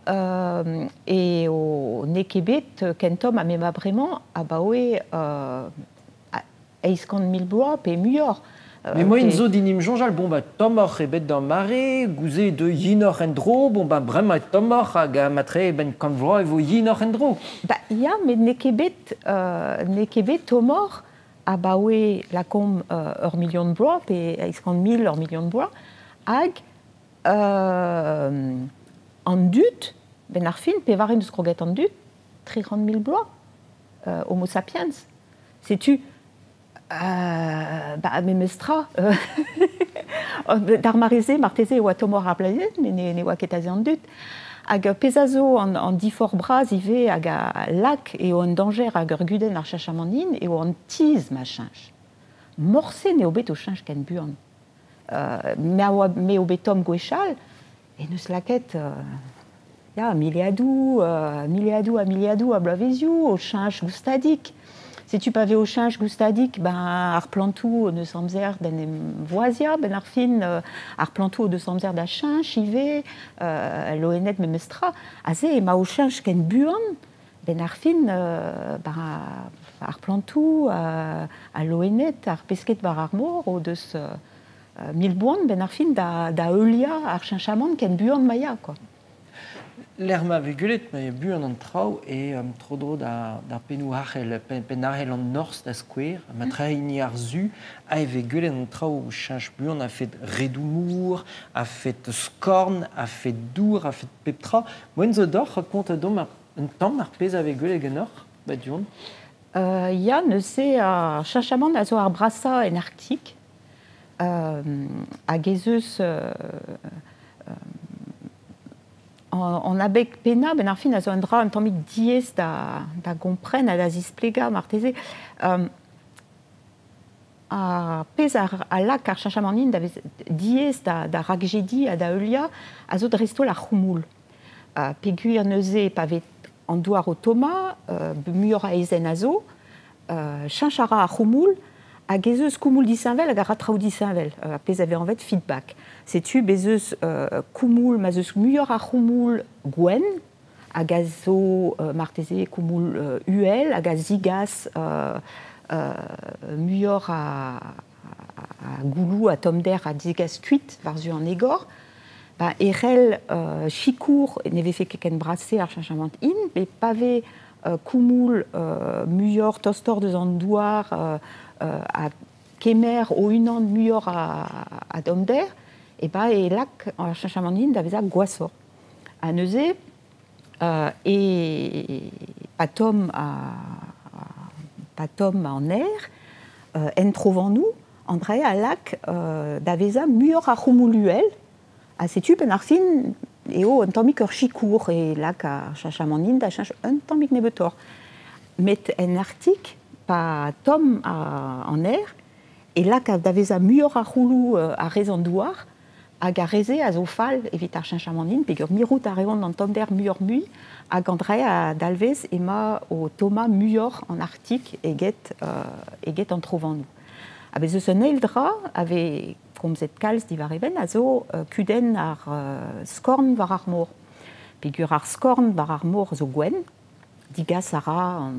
S2: eo n'eo ket bet ken tomm ha m'emañ bremañ abaoe 800 000 bloaz pe muioc'h.
S1: Mais moaien zo din im soñjal, bon ba tommoc'h eo bet d'ar mare, gouze de yinoc'h en-dro, bon ba bremañ eo tommoc'h hag matre ben 100 vloaz e vo yinoc'h en-dro.
S2: Ba ya, met n'eo ket bet tommoc'h abaoe lakaomp ur milion bloaz pe 800 000 ur milion bloaz, hag an dud, ben ar fin, pevare neus kroget an dud, 300 000 bloaz, Homo sapiens. Setu, ba, memes tra. D'ar mare-se, marteze e oa tommoc'h ar blanedenn, met ne oa ket aze an dud. Hag pezh a zo an diforc'h bras ivez hag a lak eo an dañjer hag ur gudenn ar cheñchamant hin eo an tizh ma cheñch. Morse n'eo bet o cheñch ken buan. Me a oa m'eo bet tomm gwechall, e neus lakaet ya, miliadoù, miliadoù ha miliadoù a bloavezioù o cheñch goustadik. Setu pa vez o cheñch goustadik, ben ar plantoù o deus amzer d'en em voaziañ, ben ar fin ar plantoù o deus amzer da cheñch ivez, loened memes tra. Aze ema o cheñch ken buan, ben ar fin ben ar plantoù, al loened, ar pesked war ar mor o deus mil boan ben ar fin da heuliañ ar cheñchamant ken buan ma ya, quoi.
S1: Lec'h ma vez gwelet ma eo buan an traoù e tro-dro d'ar pennoù arc'hel, penn arc'hel an norzh da skouer, ma tra hini ar su, ha e vez gwelet an traoù cheñch buan a-fet redoù-mor, a-fet skorn, a-fet dour, a-fet pep tra. Moaien zo deoc'h kontañ deomp un tamm ar pezh a vez gwelet ganeoc'h, ba du-hont?
S2: Ya, neuze ar cheñchamant a zo ar brasañ en Arktik. Hag ez eus an abeg pennañ, ben ar fin a zo un dra un tammig diaes da gompren ha da zisplegañ marteze. Ar pezh a lak ar cheñchamant hin da vez diaes da rakjediñ ha da heuliañ a zo dreist-holl ar c'houmoul. Peogwir neuze pa vez an douar o tommañ, muioc'h a aezhenn a zo, cheñch a ra ar c'houmoul, hag ez eus koumoul disheñvel hag a ra traoù disheñvel, ar pezh a vez anvet feedback. Setu bez eus koumoul, ma 'z eus muioc'h a c'houmoul gwenn, hag a zo marteze koumoul uhel, hag a zigas muioc'h a gouloù, a tommder, a digas kuit war-zu an egor, ba e c'hell sikour ne vefe ket ken bras-se ar cheñchamant hin, met pa vez koumoul muioc'h tostoc'h deus an douar ha kemer o-unan muioc'h a dommder, e ba e lak ar cheñchamant hin da vezañ gwashoc'h. Ha neuze e pa tomm an aer, en trovanoù, an dra a lak da vezañ muioc'h a c'houmoul uhel, ha setu penn ar fin eo un tammig ur sikour e lak ar cheñchamant hin da cheñch un tammig nebeutoc'h. Met en Arktik, pa tomm an aer, e lak da vezañ muioc'h a c'houloù a-rez an douar, hag ar re-se a zo fall evit ar cheñchamant hin, peogwir mirout a reont an tommder muioc'h-mui, hag an dra a dalvez ema o tommañ muioc'h an Arktik eget an trovanoù. Ha bez eus un eil dra a vez komzet kalz diwar e benn a zo kudenn ar skorn war ar mor. Peogwir ar skorn war ar mor zo gwenn, digas a ra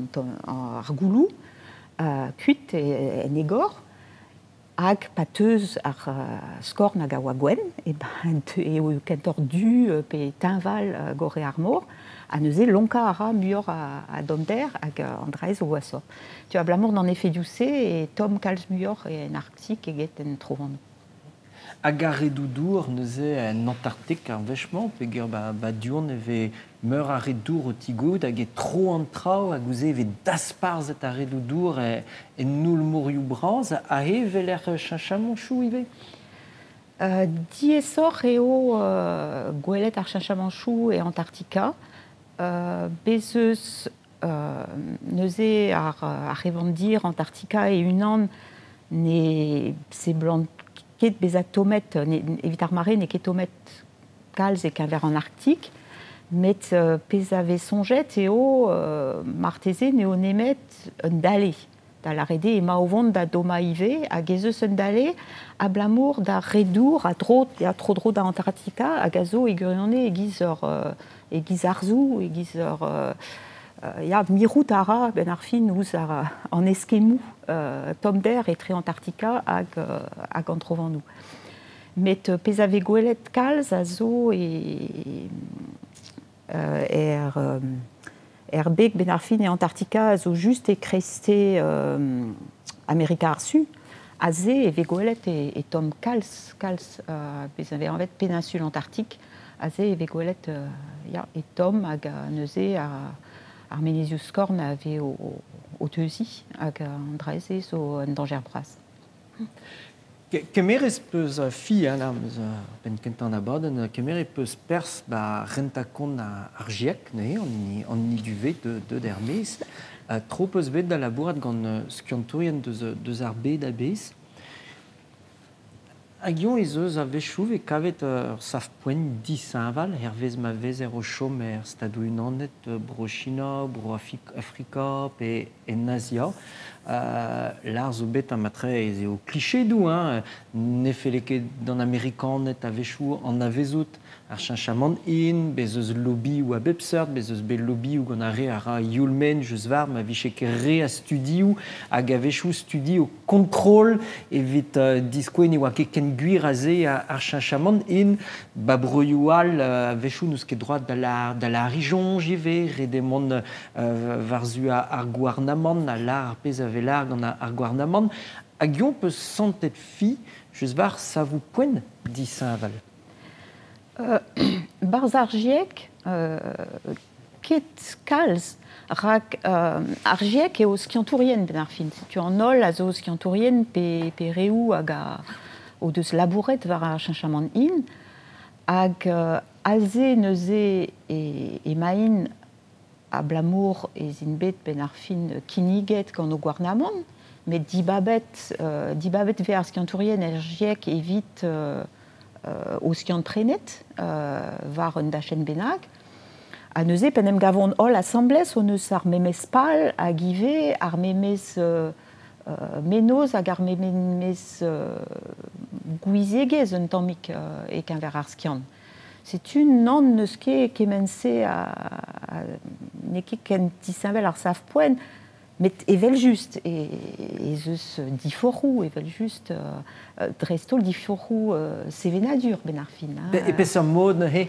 S2: ar gouloù kuit en egor, hag pa teuz ar skorn hag a oa gwenn, e ben eo kentoc'h du pe teñval gorre ar mor, ha neuze lonkañ a ra muioc'h a dommder hag an dra zo gwashoc'h. Tu abalamour d'an efedoù-se e tomm kalz muioc'h en Arktik eget en trovanoù.
S1: Hag ar redoù-dour neuze en Antarktik ar wech-mañ, peogwir ba du-hont e vez meur a red-dour o tigout hag e tro an traoù hag ouzh e vez dasparzhet ar redoù-dour en holl morioù bras. Aze e weler cheñchamantoù ivez?
S2: Diaesoc'h eo gwelet ar cheñchamantoù e Antarktika. Bez eus neuze ar c'hevandir Antarktika e-unan ne seblant ket bezañ tommet, evit ar mare n'eo ket tommet kalz e-keñver an Arktik, met pezh a vez soñjet eo marteze n'eo nemet un dale. Da lâret eo emañ o vont da dommañ ivez hag ez eus un dale abalamour d'ar red-dour a dro ya tro-dro da Antarktika hag a zo e gwirionez e-giz ur e-giz arzoù, e-giz ur ya mirout a ra benn ar fin ouzh an eskemmoù tommder etre Antarktika hag hag an trovanoù. Met pezh a vez gwelet kalz a zo e er er beg benn ar fin e Antarktika a zo just e kreisteiz Amerika ar Su. Aze e vez gwelet e tomm kalz, kalz pezh a vez anvet péninsule Antarctique. Aze e vez gwelet ya, e tomm hag neuze ar menezioù skorn a vez o teuziñ hag an dra-se zo un dañjer bras.
S1: Kemerez peus fi, hein, là, meus penn kentañ an abadenn, kemeret peus perzh ba rentañ kont ar GIEC, neuze, an hini duvet deut er-maez. Tro peus bet da labourat gant skiantourien deus ar bed a-bezh. Hag eñ ez eus a-wechoù vez kavet ur sav-poent disheñval hervez ma vezer o chom er Stadoù-Unanet, Bro-China, Bro-Afrika pe en Azia. Lâr zo bet matre ez eo klichedoù, hein, ne felle ket d'an Amerikaned a-wechoù anavezout ar cheñchamant hin, bez eus lobioù a bep seurt, bez eus bet lobioù gant ar re a ra youl-men just war ma vije ket re a studioù hag a-wechoù studioù kontrol evit diskouez ne oa ket ken gwir aze ar cheñchamant hin. Ba broioù all a-wechoù n'eus ket droad da lâr soñj ivez, ret eo mont war-zu ar gouarnamant, a lâr ar pezh a vez lâr gant ar gouarnamant. Hag eñ peus santet fi just war savoù poent disheñval?
S2: Barzh ar GIEC, ket kalz, rak ar GIEC eo skiantourien benn ar fin. Setu an holl a zo skiantourien pe reoù hag o deus labouret war ar cheñchamant hin. Hag aze neuze emaint abalamour ez int bet benn ar fin kinniget gant o gouarnamant, met dibabet vez ar skiantourien er GIEC evit o skiant-prenet war un dachenn bennak. Ha neuze, p'en em gavont holl asambles, hon eus ar memes pal hag ivez ar memes mennozh hag ar memes gouiziegezh un tammig e-keñver ar skiant. Setu nann n'eus ket kement-se n'eo ket ken disheñvel ar sav-poent, met evel-just ez eus diforc'hoù, evel-just dreist-holl diforc'hoù sevenadur benn ar fin.
S1: E peseurt mod neuze?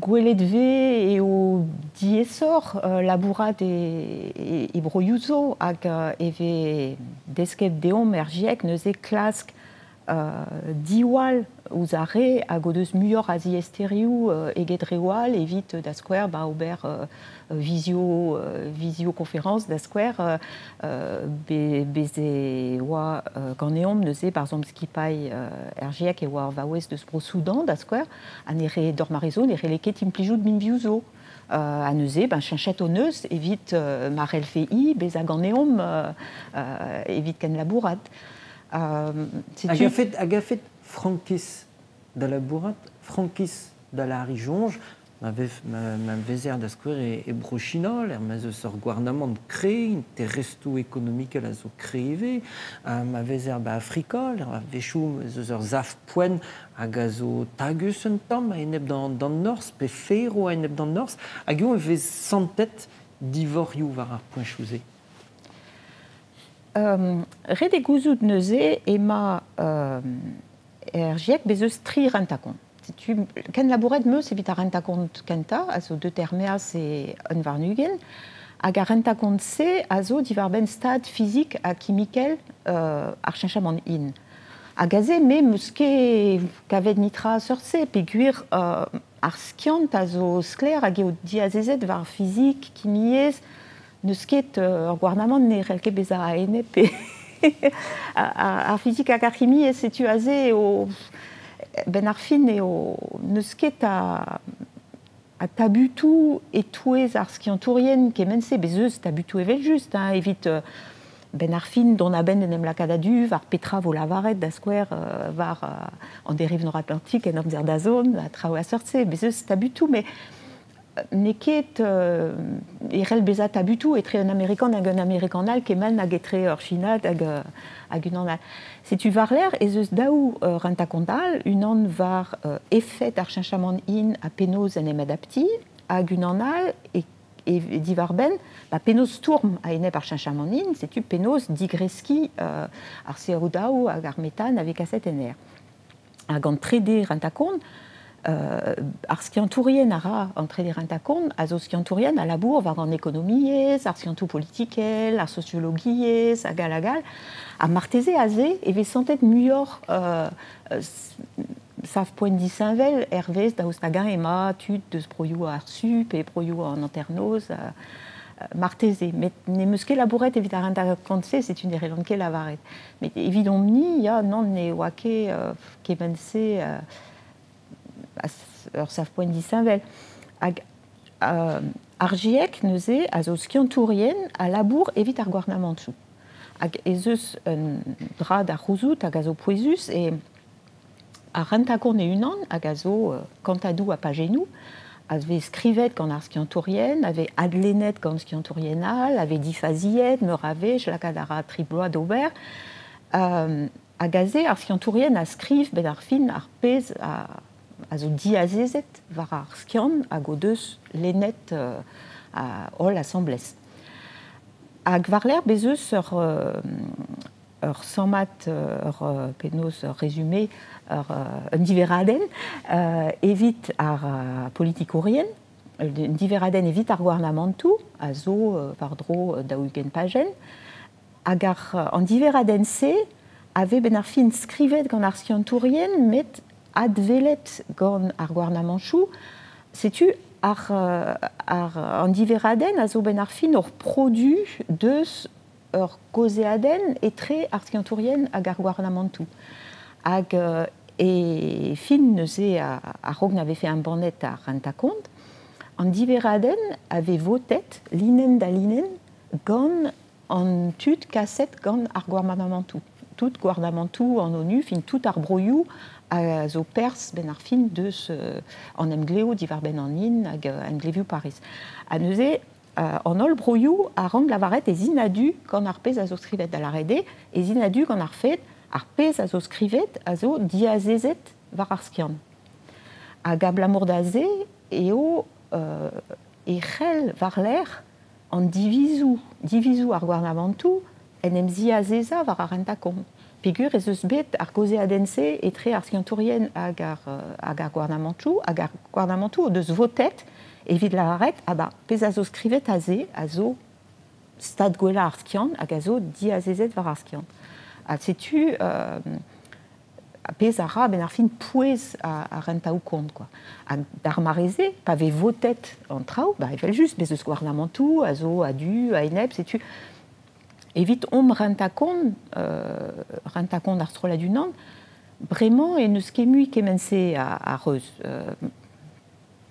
S2: Gwelet vez eo diaesoc'h labourat e broioù zo hag e vez desket deomp er GIEC neuze klask diwall ouzh ar re hag o deus muioc'h a ziaesterioù eget reoù all evit da skouer ba ober visio visioconférence da skouer bez e oa ganeomp neuze par exemple skipailh er GIEC e oa ur vaouez deus Bro-Soudan da skouer ha ne re d'ur mare zo ne c'helle ket implijout binvioù zo. Ha neuze ben cheñchet hon eus evit ma c'hellfe hi bezañ ganeomp evit kenlabourat.
S1: Hag a-fet frankiz da labourat, frankiz da lâriñ soñj, ma vezer da skouer e Bro-China, lec'h ma 'z eus ur gouarnamant kreñv, interestoù ekonomikel a zo kreñv ivez, ma vezer ba Afrika, lec'h a-wechoù ez eus ur sav-poent hag a zo tagus un tamm a-enep d'an norzh, pe ferv a-enep d'an norzh, hag eo e vez santet divorioù war ar poenchoù-se.
S2: Ret eo gouzout neuze emañ er GIEC bez eus tri rentañ-kont. Setu ken labouret 'm eus evit ar rentañ-kont kentañ, a zo deut er-maez e un warn-ugent, Hag ar renta-kont-se a zo diwar-benn stad fizik ha kimikel ar cheñchamant hin. Hag aze me 'm eus ket kavet nitra a seurt-se peogwir ar skiant a zo sklaer hag eo diazezet war fizik, kimiezh, n'eus ket ur gouarnamant ne c'hell ket bezañ a-enep ar fizik hag ar c'himiezh, setu aze eo benn ar fin eo n'eus ket a tabutoù e-touez ar skiantourien kement-se, bez' eus tabutoù evel-just, hein, evit benn ar fin dont a-benn en em lakaat a-du war petra vo lavaret da skouer war an deriv Nord-Atlantik en amzer da zont ha traoù a seurt-se, bez' eus tabutoù, met n'eo ket e c'hell bezañ tabutoù etre un Amerikan hag un Amerikan all kement hag etre ur Chinad hag unan all. Setu war-lerc'h ez eus daou rentañ-kont all, unan war efed ar cheñchamant hin ha penaos en em adaptiñ, hag unan all e diwar-benn ba penaos stourm a-enep ar cheñchamant hin, setu penaos digreskiñ ar CO2 hag ar metan a vez kaset en aer. Hag an trede rentañ-kont, ar skiantourien a ra an trede rentañ-kont a zo skiantourien a labour war an ekonomiezh, ar skiantoù politikel, ar sosiologiezh, hag all hag all. Ha marteze aze e vez santet muioc'h sav-poent disheñvel hervez daoust hag-eñ emañ tud deus broioù ar Su pe broioù an hanternoz, marteze. Met n'em eus ket labouret evit ar rentañ-kont-se, setu ne c'hellan ket lavaret. Met evidomp-ni, ya, nann, ne oa ket kement-se ur sav-poent disheñvel. Hag ar GIEC neuze a zo skiantourien a labour evit ar gouarnamantoù. Hag ez eus un dra da c'houzout hag a zo pouezus e ar rentañ-kont e-unan hag a zo kantadoù a pajennoù, a vez skrivet gant ar skiantourien, a vez adlennet gant skiantourien all, a vez difaziet meur a wech, lakaat a ra tri bloaz d'ober. Hag aze ar skiantourien a skriv benn ar fin ar pezh a zo diazezet war ar skiant hag o deus lennet holl asambles. Hag war-lerc'h bez' eus ur sammad, ur penaos ur résumé, un diveradenn evit ar politikourien, un diveradenn evit ar gouarnamantoù a zo war-dro 40 pajenn. Hag an diveradenn-se a vez benn ar fin skrivet gant ar skiantourien, met adwelet gant ar gouarnamantoù. Setu an diveradenn a zo benn ar fin ur produ deus ur gaozeadenn etre ar skiantourien hag ar gouarnamantoù. Hag e fin neuze a-raok na vefe embannet ar rentañ-kont, an diveradenn a vez votet linenn da linenn gant an tud kaset gant ar gouarnamantoù. Tout gouarnamantoù an ONU, fin tout ar broioù a zo perzh benn ar fin deus an emglev diwar-benn an hin hag emglevioù Pariz. Ha neuze an holl broioù a rank lavaret ez int a-du gant ar pezh a zo skrivet da lâret eo, ez int a-du gant ar fed ar pezh a zo skrivet a zo diazezet war ar skiant. Hag abalamour da se eo e c'hell war-lerc'h an divizoù, divizoù ar gouarnamantoù en em ziazezañ war ar rentañ-kont. Peogwir ez eus bet ar gaozeadenn-se etre ar skiantourien hag ar gouarnamantoù, hag ar gouarnamantoù o deus votet evit lavaret ah ba pezh a zo skrivet aze a zo stad gwellañ ar skiant hag a zo diazezet war ar skiant. Ha setu pezh a ra benn ar fin pouez ar rentaoù-kont, quoi. Hag d'ar mare-se, pa vez votet an traoù, ba evel-just, bez' eus gouarnamantoù a zo a-du, a-enep, setu evit omp rentañ-kont, rentañ-kont ar strollad unan, bremañ e n'eus ket mui kement-se a reuz.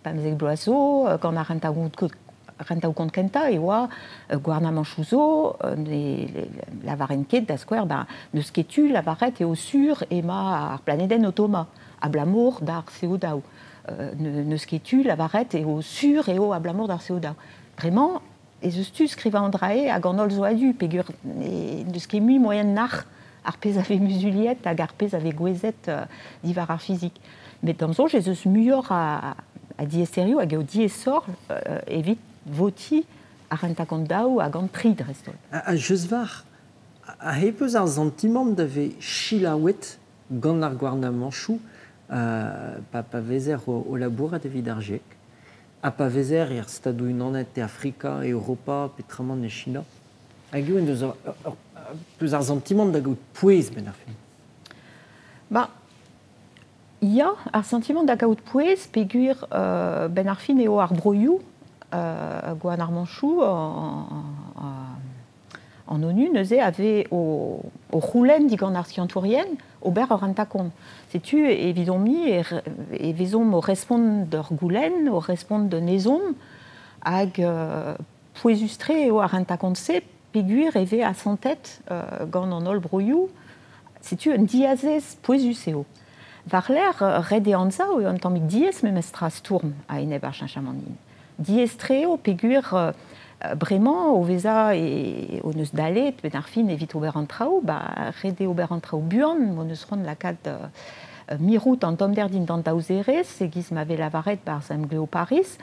S2: 15 bloaz zo, gant ar rentaoù-kont kentañ e oa gouarnamantoù zo, ne lavarent ket da skouer, ben, n'eus ket tu lavaret eo sur emañ ar planedenn o tommañ, abalamour d'ar CO2. N'eus ket tu lavaret eo sur eo abalamour d'ar CO2. Bremañ, ez eus tu skrivañ an dra-se hag an holl zo a-du, peogwir n'eus ket mui moaien nac'h ar pezh a vez muzuliet hag ar pezh a vez gouezet diwar ar fizik. Met d'am soñj ez eus muioc'h a diaesterioù hag eo diaesoc'h evit votiñ ar rentañ-kont daou hag an tri dreist-holl.
S1: Ha just war, a hep eus ar santimant da vez selaouet gant ar gouarnamantoù pa vezer o labourat evit ar GIEC. Ha pa vezer er Stadoù-Unanet e Afrika, e Europa, petramant e China. Hag eo en deus peus ar santimant da gaout pouez ben ar fin.
S2: Ba, ya, ar santimant da gaout pouez, peogwir ben ar fin eo ar broioù gant ar Manchoù an ONU neuze a vez o c'houlenn digant ar skiantourien ober ur rentañ-kont. Setu evidomp-ni e vezomp o respont d'ur goulenn, o respont d'un ezhomm, hag pouezus-tre eo ar rentañ-kont-se peogwir e vez asantet gant an holl broioù. Setu un diazez pouezus eo. War-lerc'h, ret eo anzav eo un tammig diaes memestra stourm a-enep ar cheñchamant hin. Diaes-tre eo peogwir bremañ o vezañ hon eus dalet benn ar fin evit ober an traoù, ba ret eo ober an traoù buan, m'hon eus c'hoant lakaat mirout an tommder dindan daou zerez, e-giz ma vez lavaret barzh Emglev Pariz,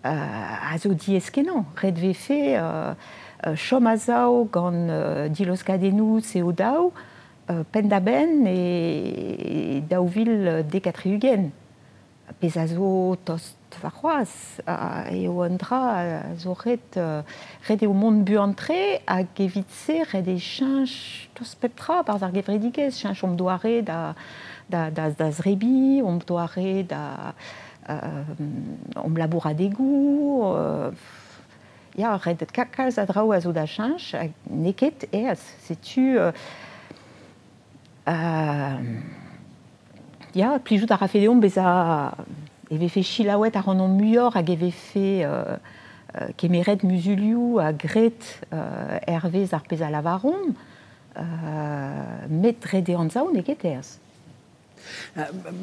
S2: a zo diaes-kenañ. Ret vefe chom a-sav gant diloskadennoù CO2 penn-da-benn e 2070. Pezh a zo tost warc'hoazh eo un dra a zo ret eo mont buan-tre hag evit-se ret eo cheñch tost pep tra barzh ar gevredigezh, cheñch hon doare da zebriñ, hon doare da hon labouradegoù. Ya, ret kalz a draoù a zo da cheñch hag n'eo ket aes. Setu ya, plijout a rafe deomp bezañ e vefe selaouet ac'hanomp muioc'h hag e vefe kemeret muzulioù ha graet hervez ar pezh a lavaromp, met ret eo anzav n'eo ket aes.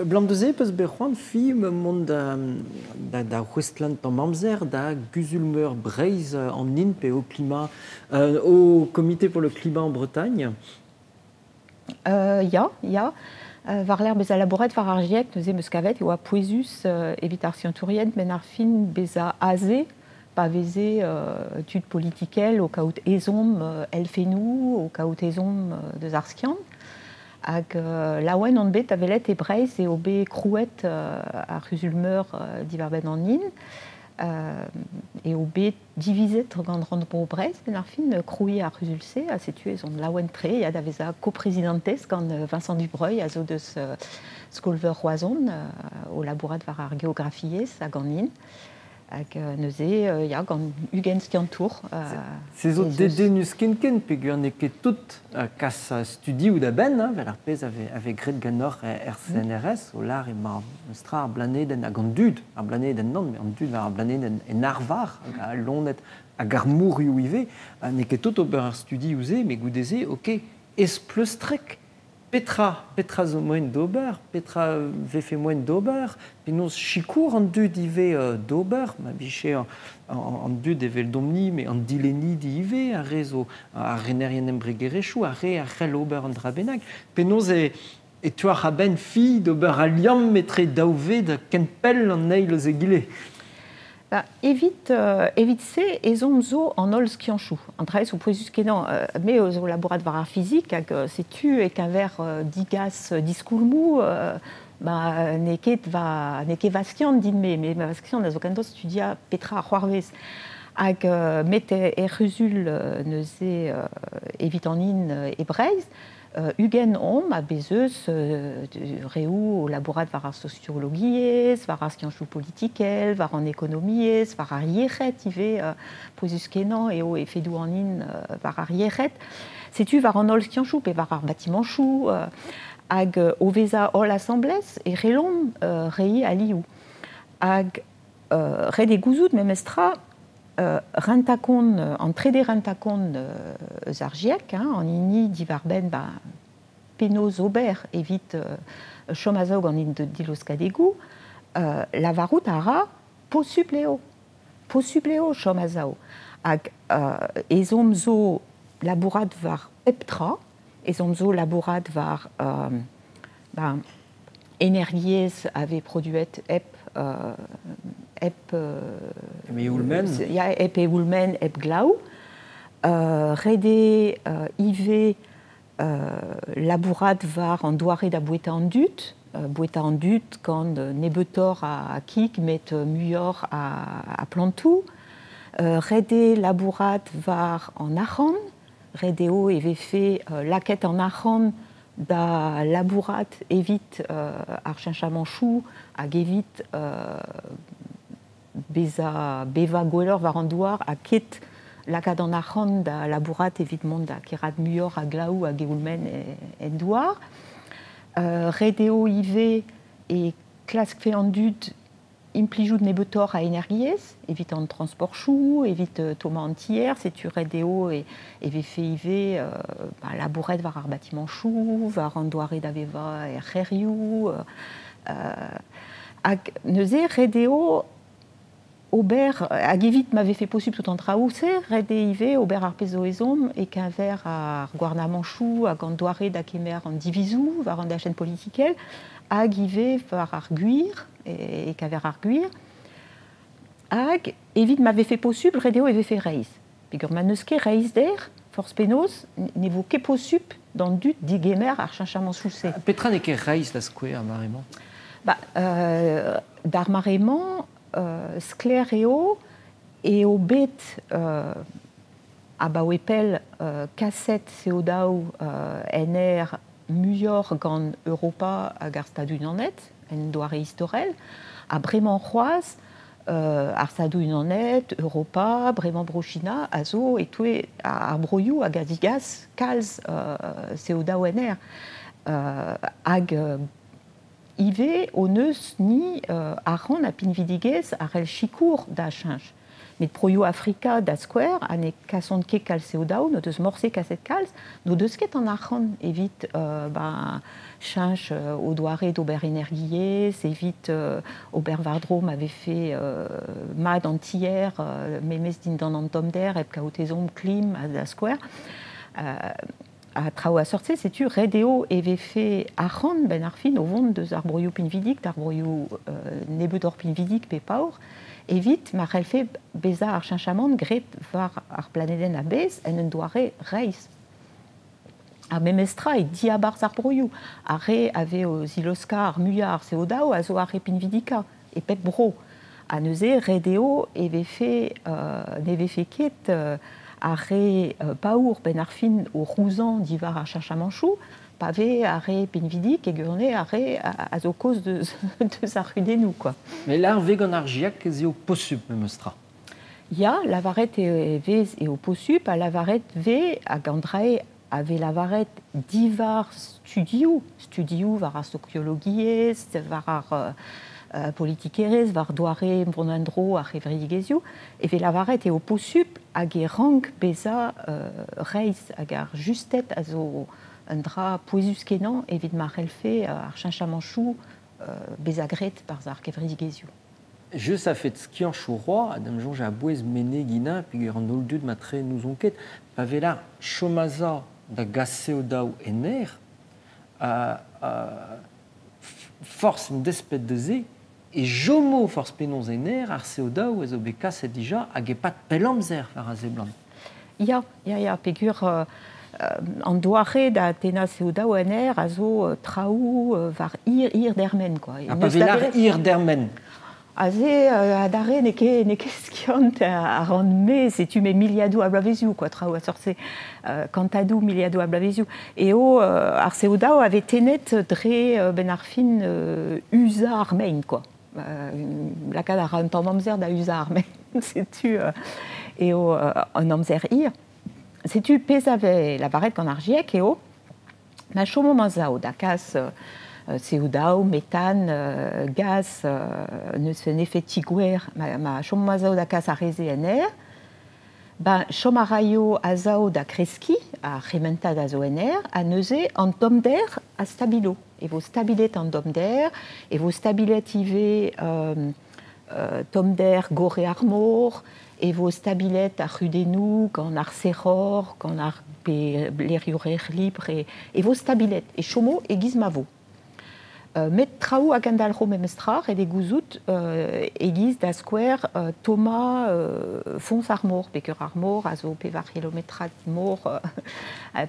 S1: Blam deus peus bet c'hoant fi mont da c'houestlañ tamm amzer da Guzul-meur Breizh an INP au climat, au Comité pour le climat en Bretagne.
S2: Ya, ya. War-lerc'h bezañ labouret war ar GIEC, neuze 'm eus kavet e oa pouezus evit ar skiantourien benn ar fin bezañ aze pa veze tud politikel o kaout ezhomm elfennoù, o kaout ezhomm deus ar skiant. Hag laouen on bet da welet e Breizh eo bet krouet ar C'huzul-meur diwar-benn an hin. Eo bet divizet gant Rannvro Breizh benn ar fin krouiñ ar c'huzul-se ha setu ez on laouen-tre ya da vezañ koprezidantez gant Vincent Dubreuil a zo deus Skol-veur Roazhon o labourat war ar geografiezh hag an hin. Hag neuze ya gant 20 skiantour.
S1: Se zo dedennus ken-ken peogwir n'eo ket tout kas studioù da benn, hein, vel ar pezh a vez graet ganeoc'h er CNRS, o lâr emañ stra ar blanedenn hag an dud, ar blanedenn nann, met an dud war ar blanedenn en arvar, hag al loened hag ar mourioù ivez. N'eo ket tout ober ar studioù-se, met goude-se, ok, ez pleustrek. Petra zo moaien d'ober, petra vefe moaien d'ober, penaos sikour an dud ivez d'ober, ma vije an dud eveldomp-ni, met an dilennidi ivez, ar re zo ar renerien embregerezhioù, ar re a c'hell ober an dra bennak. Penaos e teuac'h a-benn fi d'ober al liamm etre daou ved ken pell an eil eus egile?
S2: Ba, evit se ezhomm zo an holl skianchoù. An dra zo pouezus-kenañ. Me zo labourat war ar fizik hag setu e-keñver digas diskoulmoù, ba, n'eo ket va skiant din-me, met ma skiant a zo kentoc'h studiañ petra a c'hoarvez. Hag met er c'huzul neuze evit an hin e Breizh, 20 omp a bez eus reoù o labourat war ar sosiologiezh, war ar skianchoù politikel, war an ekonomiezh, war ar yec'hed ivez, pouezus-kenañ eo efedoù an hin war ar yec'hed. Setu war an holl skianchoù pe war ar batimanchoù hag o vezañ holl asambles e c'hellomp reiñ alioù. Hag ret eo gouzout memestra rentañ-kont, an trede rentañ-kont eus ar GIEC, hein, an hini diwar-benn ba, penaos ober evit chom a-sav gant an diloskadegoù, lavarout a ra posupl eo chom a-sav. Hag ezhomm zo labourat war pep tra, ezhomm zo labourat war energiezh a vez produet hep ya, hep eoulmen, hep glaou. Ret eo ivez labourat war an doare da boueta an dud, Boueta an dud gant nebeutoc'h a kig met muioc'h a plantoù. Ret eo labourat war an arc'hant, ret eo e vefe lakaet an arc'hant da labourat evit ar cheñchamantoù hag evit bezañ bevañ gwelloc'h war an douar ha ket lakaat an arc'hant da labourat evit mont da kerc'hat muioc'h a glaou hag eoul-maen en douar. Ret eo ivez e klaskfe an dud implijout nebeutoc'h a energiezh evit an transportoù, evit tommañ an tier, setu ret eo e vefe ivez labouret war ar batimañchoù, war an doare da vevañ er c'hêrioù. Hag neuze ret eo ober, hag evit ma vefe posupl tout an traoù-se, ret eo ivez ober ar pezh zo ezhomm e-keñver ar gouarnamanchoù hag an doare da kemer an divizoù war an dachenn politikel, hag ivez war ar gwir, e-keñver ar gwir. Hag evit ma vefe posupl, ret eo e vefe reizh. Peogwir ma n'eus ket reizhder, forzh penaos, ne vo ket posupl d'an dud digemer ar cheñchamantoù-se.
S1: Petra n'eo ket reizh da skouer ar mare-mañ?
S2: D'ar mare-mañ, sklaer eo eo bet abaoe pell kaset CO2 en aer muioc'h gant Europa hag ar Stadoù-Unanet en doare istorel, ha bremañ c'hoazh ar Stadoù-Unanet, Europa, bremañ Bro-China a zo e-touez ar broioù hag a zigas kalz CO2 en aer. Hag ivez hon eus ni arc'hant ha pinvidigezh a c'hell sikour da cheñch. Met broioù Afrika da skouer ha ne kasont ket kalz CO2, n'o deus morse kaset kalz, n'o deus ket an arc'hant evit cheñch o doare d'ober energiezh, evit ober war-dro ma vefe mat an tier, memes dindan an tommder hep kaout ezhomm klim da skouer. Ha traoù a seurt-se, setu ret eo e vefe arc'hant benn ar fin o vont deus ar broioù pinvidik d'ar broioù nebeutoc'h pinvidik pe paour, evit ma c'hellfe bezañ ar cheñchamant graet war ar planedenn a-bezh en un doare reizh. Ar memes tra e diabarzh ar broioù. Ar re a vez o ziloskañ ar muiañ ar CO2 a zo ar re pinvidikañ e pep bro. Ha neuze ret eo e vefe ne vefe ket ar re paour benn ar fin o rouzañ diwar ar cheñchamantoù, pa vez ar re pinvidik e gwirionez ar re a zo kaoz deus ar c'hudennoù, quoi.
S1: Met lâr vez gant ar GIEC ez eo posupl memes tra.
S2: Ya, lavaret e vez eo posupl, ha lavaret vez hag an dra-se a vez lavaret diwar studioù, studioù war ar sokiologiezh, war ar politikerezh, war doare mont en-dro ar c'hevredigezhioù, e vez lavaret eo posupl hag e rank bezañ reizh hag ar justed a zo un dra pouezus-kenañ evit ma c'hellfe ar cheñchamantoù bezañ graet barzh ar kevredigezhioù.
S1: Just a-fet skianchoù roi, ha da'm soñj a-bouez meneginañ peogwir an holl dud matre n'ouzon ket, pa vez lâr chomazañ da gas CO2 en aer, forzh en desped da se, e chomo forzh penaos en aer ar CO2 a zo bet kaset dija hag e-pad pell amzer war a seblant.
S2: Ya, ya, ya, peogwir an doare da tennañ CO2 en aer a zo traoù war hir dermen, quoi.
S1: Ha pa vez lâr hir dermen.
S2: Aze, adarre, n'eo ket skiant a ran-me, setu me miliadoù a bloavezioù, quoi, traoù a seurt-se, kantadoù miliadoù a bloavezioù. Eo ar CO2 a vez tennet dre benn ar fin uzañ ar mein, quoi. Lakaat a ra un tamm amzer da uzañ ar mein, setu eo an amzer hir. Setu pezh a vez lavaret gant ar GIEC eo, ma chomomp a-sav da kas CO2, metan, gaz, neus un efed ti-gwer, ma chomomp a-sav da kas ar re-se en aer, ben, chom a raio a-sav da kreskiñ ar c'hementad a zo en aer, ha neuze an tommder a stabilo. E vo stabilet an tommder, e vo stabilet ivez tommder gorre ar mor, e vo stabilet ar c'hudennoù gant ar sec'hor, gant ar lec'hioù libre, e vo stabilet, e chomo e-giz ma vo. Met traoù hag an dalc'ho memestra, ret eo gouzout e-giz da skouer tommañ foñs ar mor, peger ar mor a zo pevar c'hilometrad mor,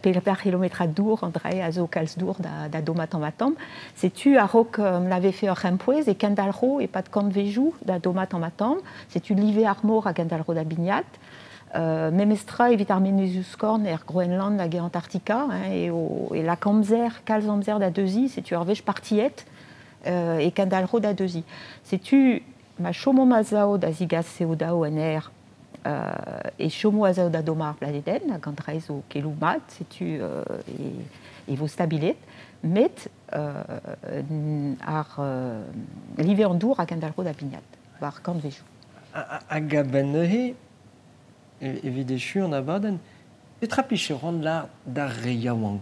S2: pevar c'hilometrad dour, an dra-se a zo kalz dour da dommañ tamm-ha-tamm. Setu a-raok ma vefe ur c'hempouez e kendalc'ho e-pad kantvejoù da dommañ tamm-ha-tamm. Setu live ar mor hag an dalc'ho da bignat. Memestra evit ar menezioù-skorn er Groenland hag e Antarktika, hein, eo e lak amzer, kalz amzer da deuziñ, setu ur wech partiet e kendalc'ho da deuziñ. Setu ma chomomp a-sav da zigas CO2 en aer e chomo a-sav da dommañ ar blanedenn, hag an dra zo keloù mat, setu e vo stabilet, met ar live an dour a kendalc'ho da bignat war kantvejoù.
S1: Hag a-benn neuze, evit echu an abadenn, petra 'plije c'hoant lâr d'ar re yaouank?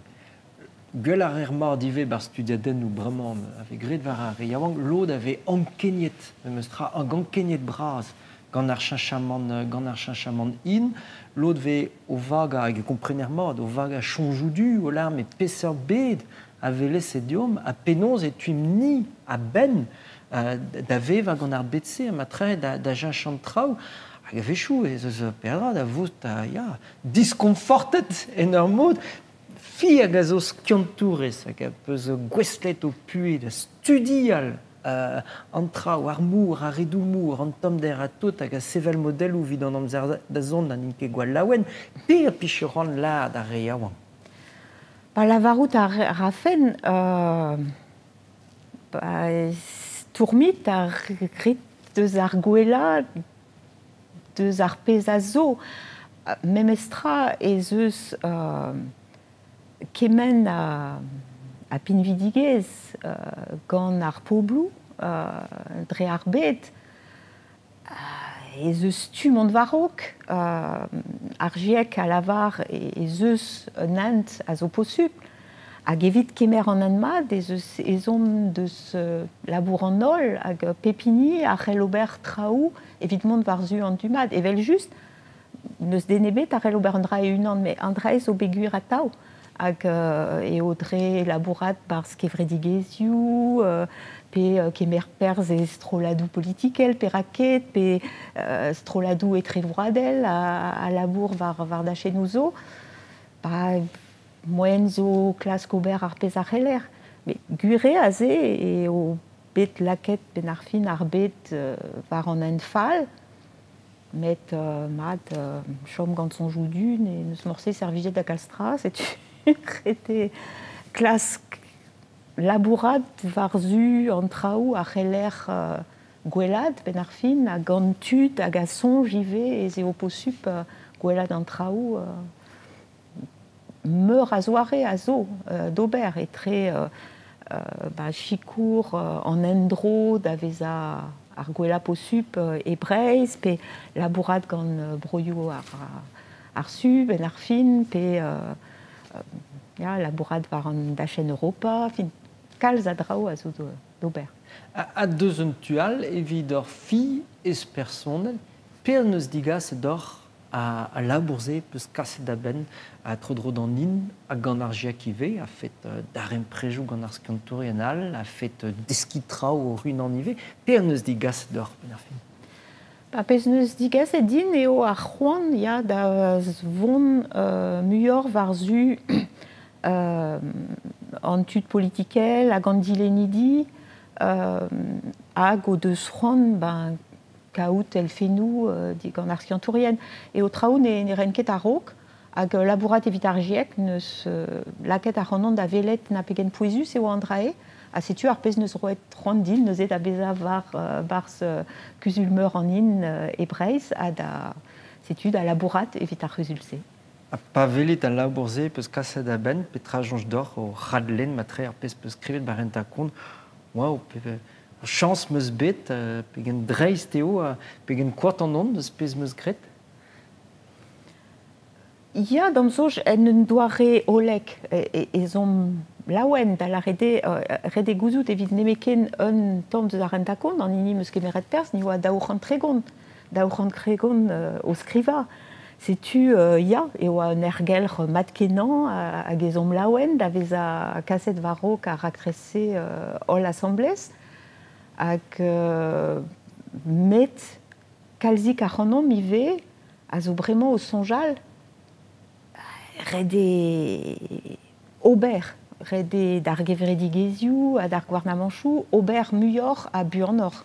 S1: Gwell ar re mat ivez 'barzh studiadennoù bremañ a vez graet war ar re yaouank, lod a vez ankeniet, memes tra, hag ankeniet bras gant ar cheñchamant, gant ar cheñchamant hin. Lod 'vez o vagañ, hag e komprener mat, o vagañ soñjoù du, o lâr met peseurt bed a welese deomp ha penaos e tuimp-ni a-benn da vevañ gant ar bed-se ha matre da cheñch an traoù. Hag a-wechoù ez eus peadra da vout ya, diskonfortet en ur mod. Fi hag a zo skiantourez hag a peus gouestlet ho puhez da studial an traoù, ar mor, ar redoù-mor, an tommder ha tout, hag a sevel modelloù evit an amzer da zont ha n'int ket gwall laouen. Pe a plije c'hoant lâr d'ar re yaouank?
S2: Pa lavarout a rafen, ba, stourmit ar rit deus ar gwellañ, deus ar pezh a zo. Memestra ez eus kement a pinvidigezh gant ar pobloù dre ar bed. Ez eus tu mont war-raok. Ar GIEC a lavar ez eus un hent a zo posupl. Hag evit kemer an hent mat ez eus ezhomm deus labour an holl hag pep hini a c'hell ober traoù evit mont war-zu an tu mat. Evel-just, n'eus den ebet a c'hell ober an dra e-unan, met an dra zo bet gwir atav. Hag eo dre labourat barzh kevredigezhioù, pe kemer perzh e strolladoù politikel, pe raket, pe strolladoù etrevroadel a labour war dachennoù zo. Ba, moaien zo klask ober ar pezh a c'heller. Met gwir eo aze eo bet lakaet benn ar fin ar bed war an hent fall, met mat chom gant soñjoù du ne n'eus morse servijet da kalz tra, setu ret eo klask labourat war-zu an traoù a c'heller gwellaat benn ar fin ha gant tud hag a soñj ivez ez eo posupl gwellaat an traoù meur a zoare a zo d'ober etre ba, sikour an endro da vezañ ar gwellañ posupl e Breizh, pe labourat gant broioù ar Su, benn ar fin, pe ya, labourat war an dachenn Europa, fin, kalz a draoù a zo d'ober.
S1: Ha deus un tu all evit ur fi ez personel, pe an eus digaset deoc'h a labour-se peus kaset da benn a tro-dro d'an hin hag gant ar GIEC ivez, a fet daremprejoù gant ar skiantourien all, a fet deskiñ traoù o unan ivez, pe an eus digaset deoc'h benn ar fin?
S2: Ba, pezh neus digaset din eo ar c'hoant ya, da vont muioc'h war-zu an tud politikel hag an dilennidi hag o deus c'hoant ben, kaout elfennoù digant ar skiantourien. Eo traoù ne ren ket a-raok, hag labourat evit ar GIEC neus lakaet ac'hanon da welet na pegen pouezus eo an dra-se, ha setu ar pezh neus roet c'hoant din neuze da bezañ war barzh kuzul-meur an hin e Breizh ha da setu da labourat evit ar c'huzul-se.
S1: Ha pa welit al labour-se peus kaset a-benn, petra soñj deoc'h o radlenn matre ar pezh peus skrivet war rentañ kont, waouh, chañs 'm eus bet, pegen dreist eo, pegen kontant on deus pezh 'm eus graet?
S2: Ya, d'am soñj, en un doare hollek ez omp laouen da lâret eo, ret eo gouzout evit nemetken un tamm deus ar rentañ kont, an hini 'm eus kemeret perzh, ni oa 230, 230 o skrivañ. Setu ya, e oa un aergelc'h mat-kenañ hag ez omp laouen da vezañ kaset war-raok ar raktres-se holl asambles. Hag met kalzik ac'hanomp ivez a zo bremañ o soñjal ret eo ober, ret eo d'ar gevredigezhioù ha d'ar gouarnamantoù ober muioc'h ha buanoc'h.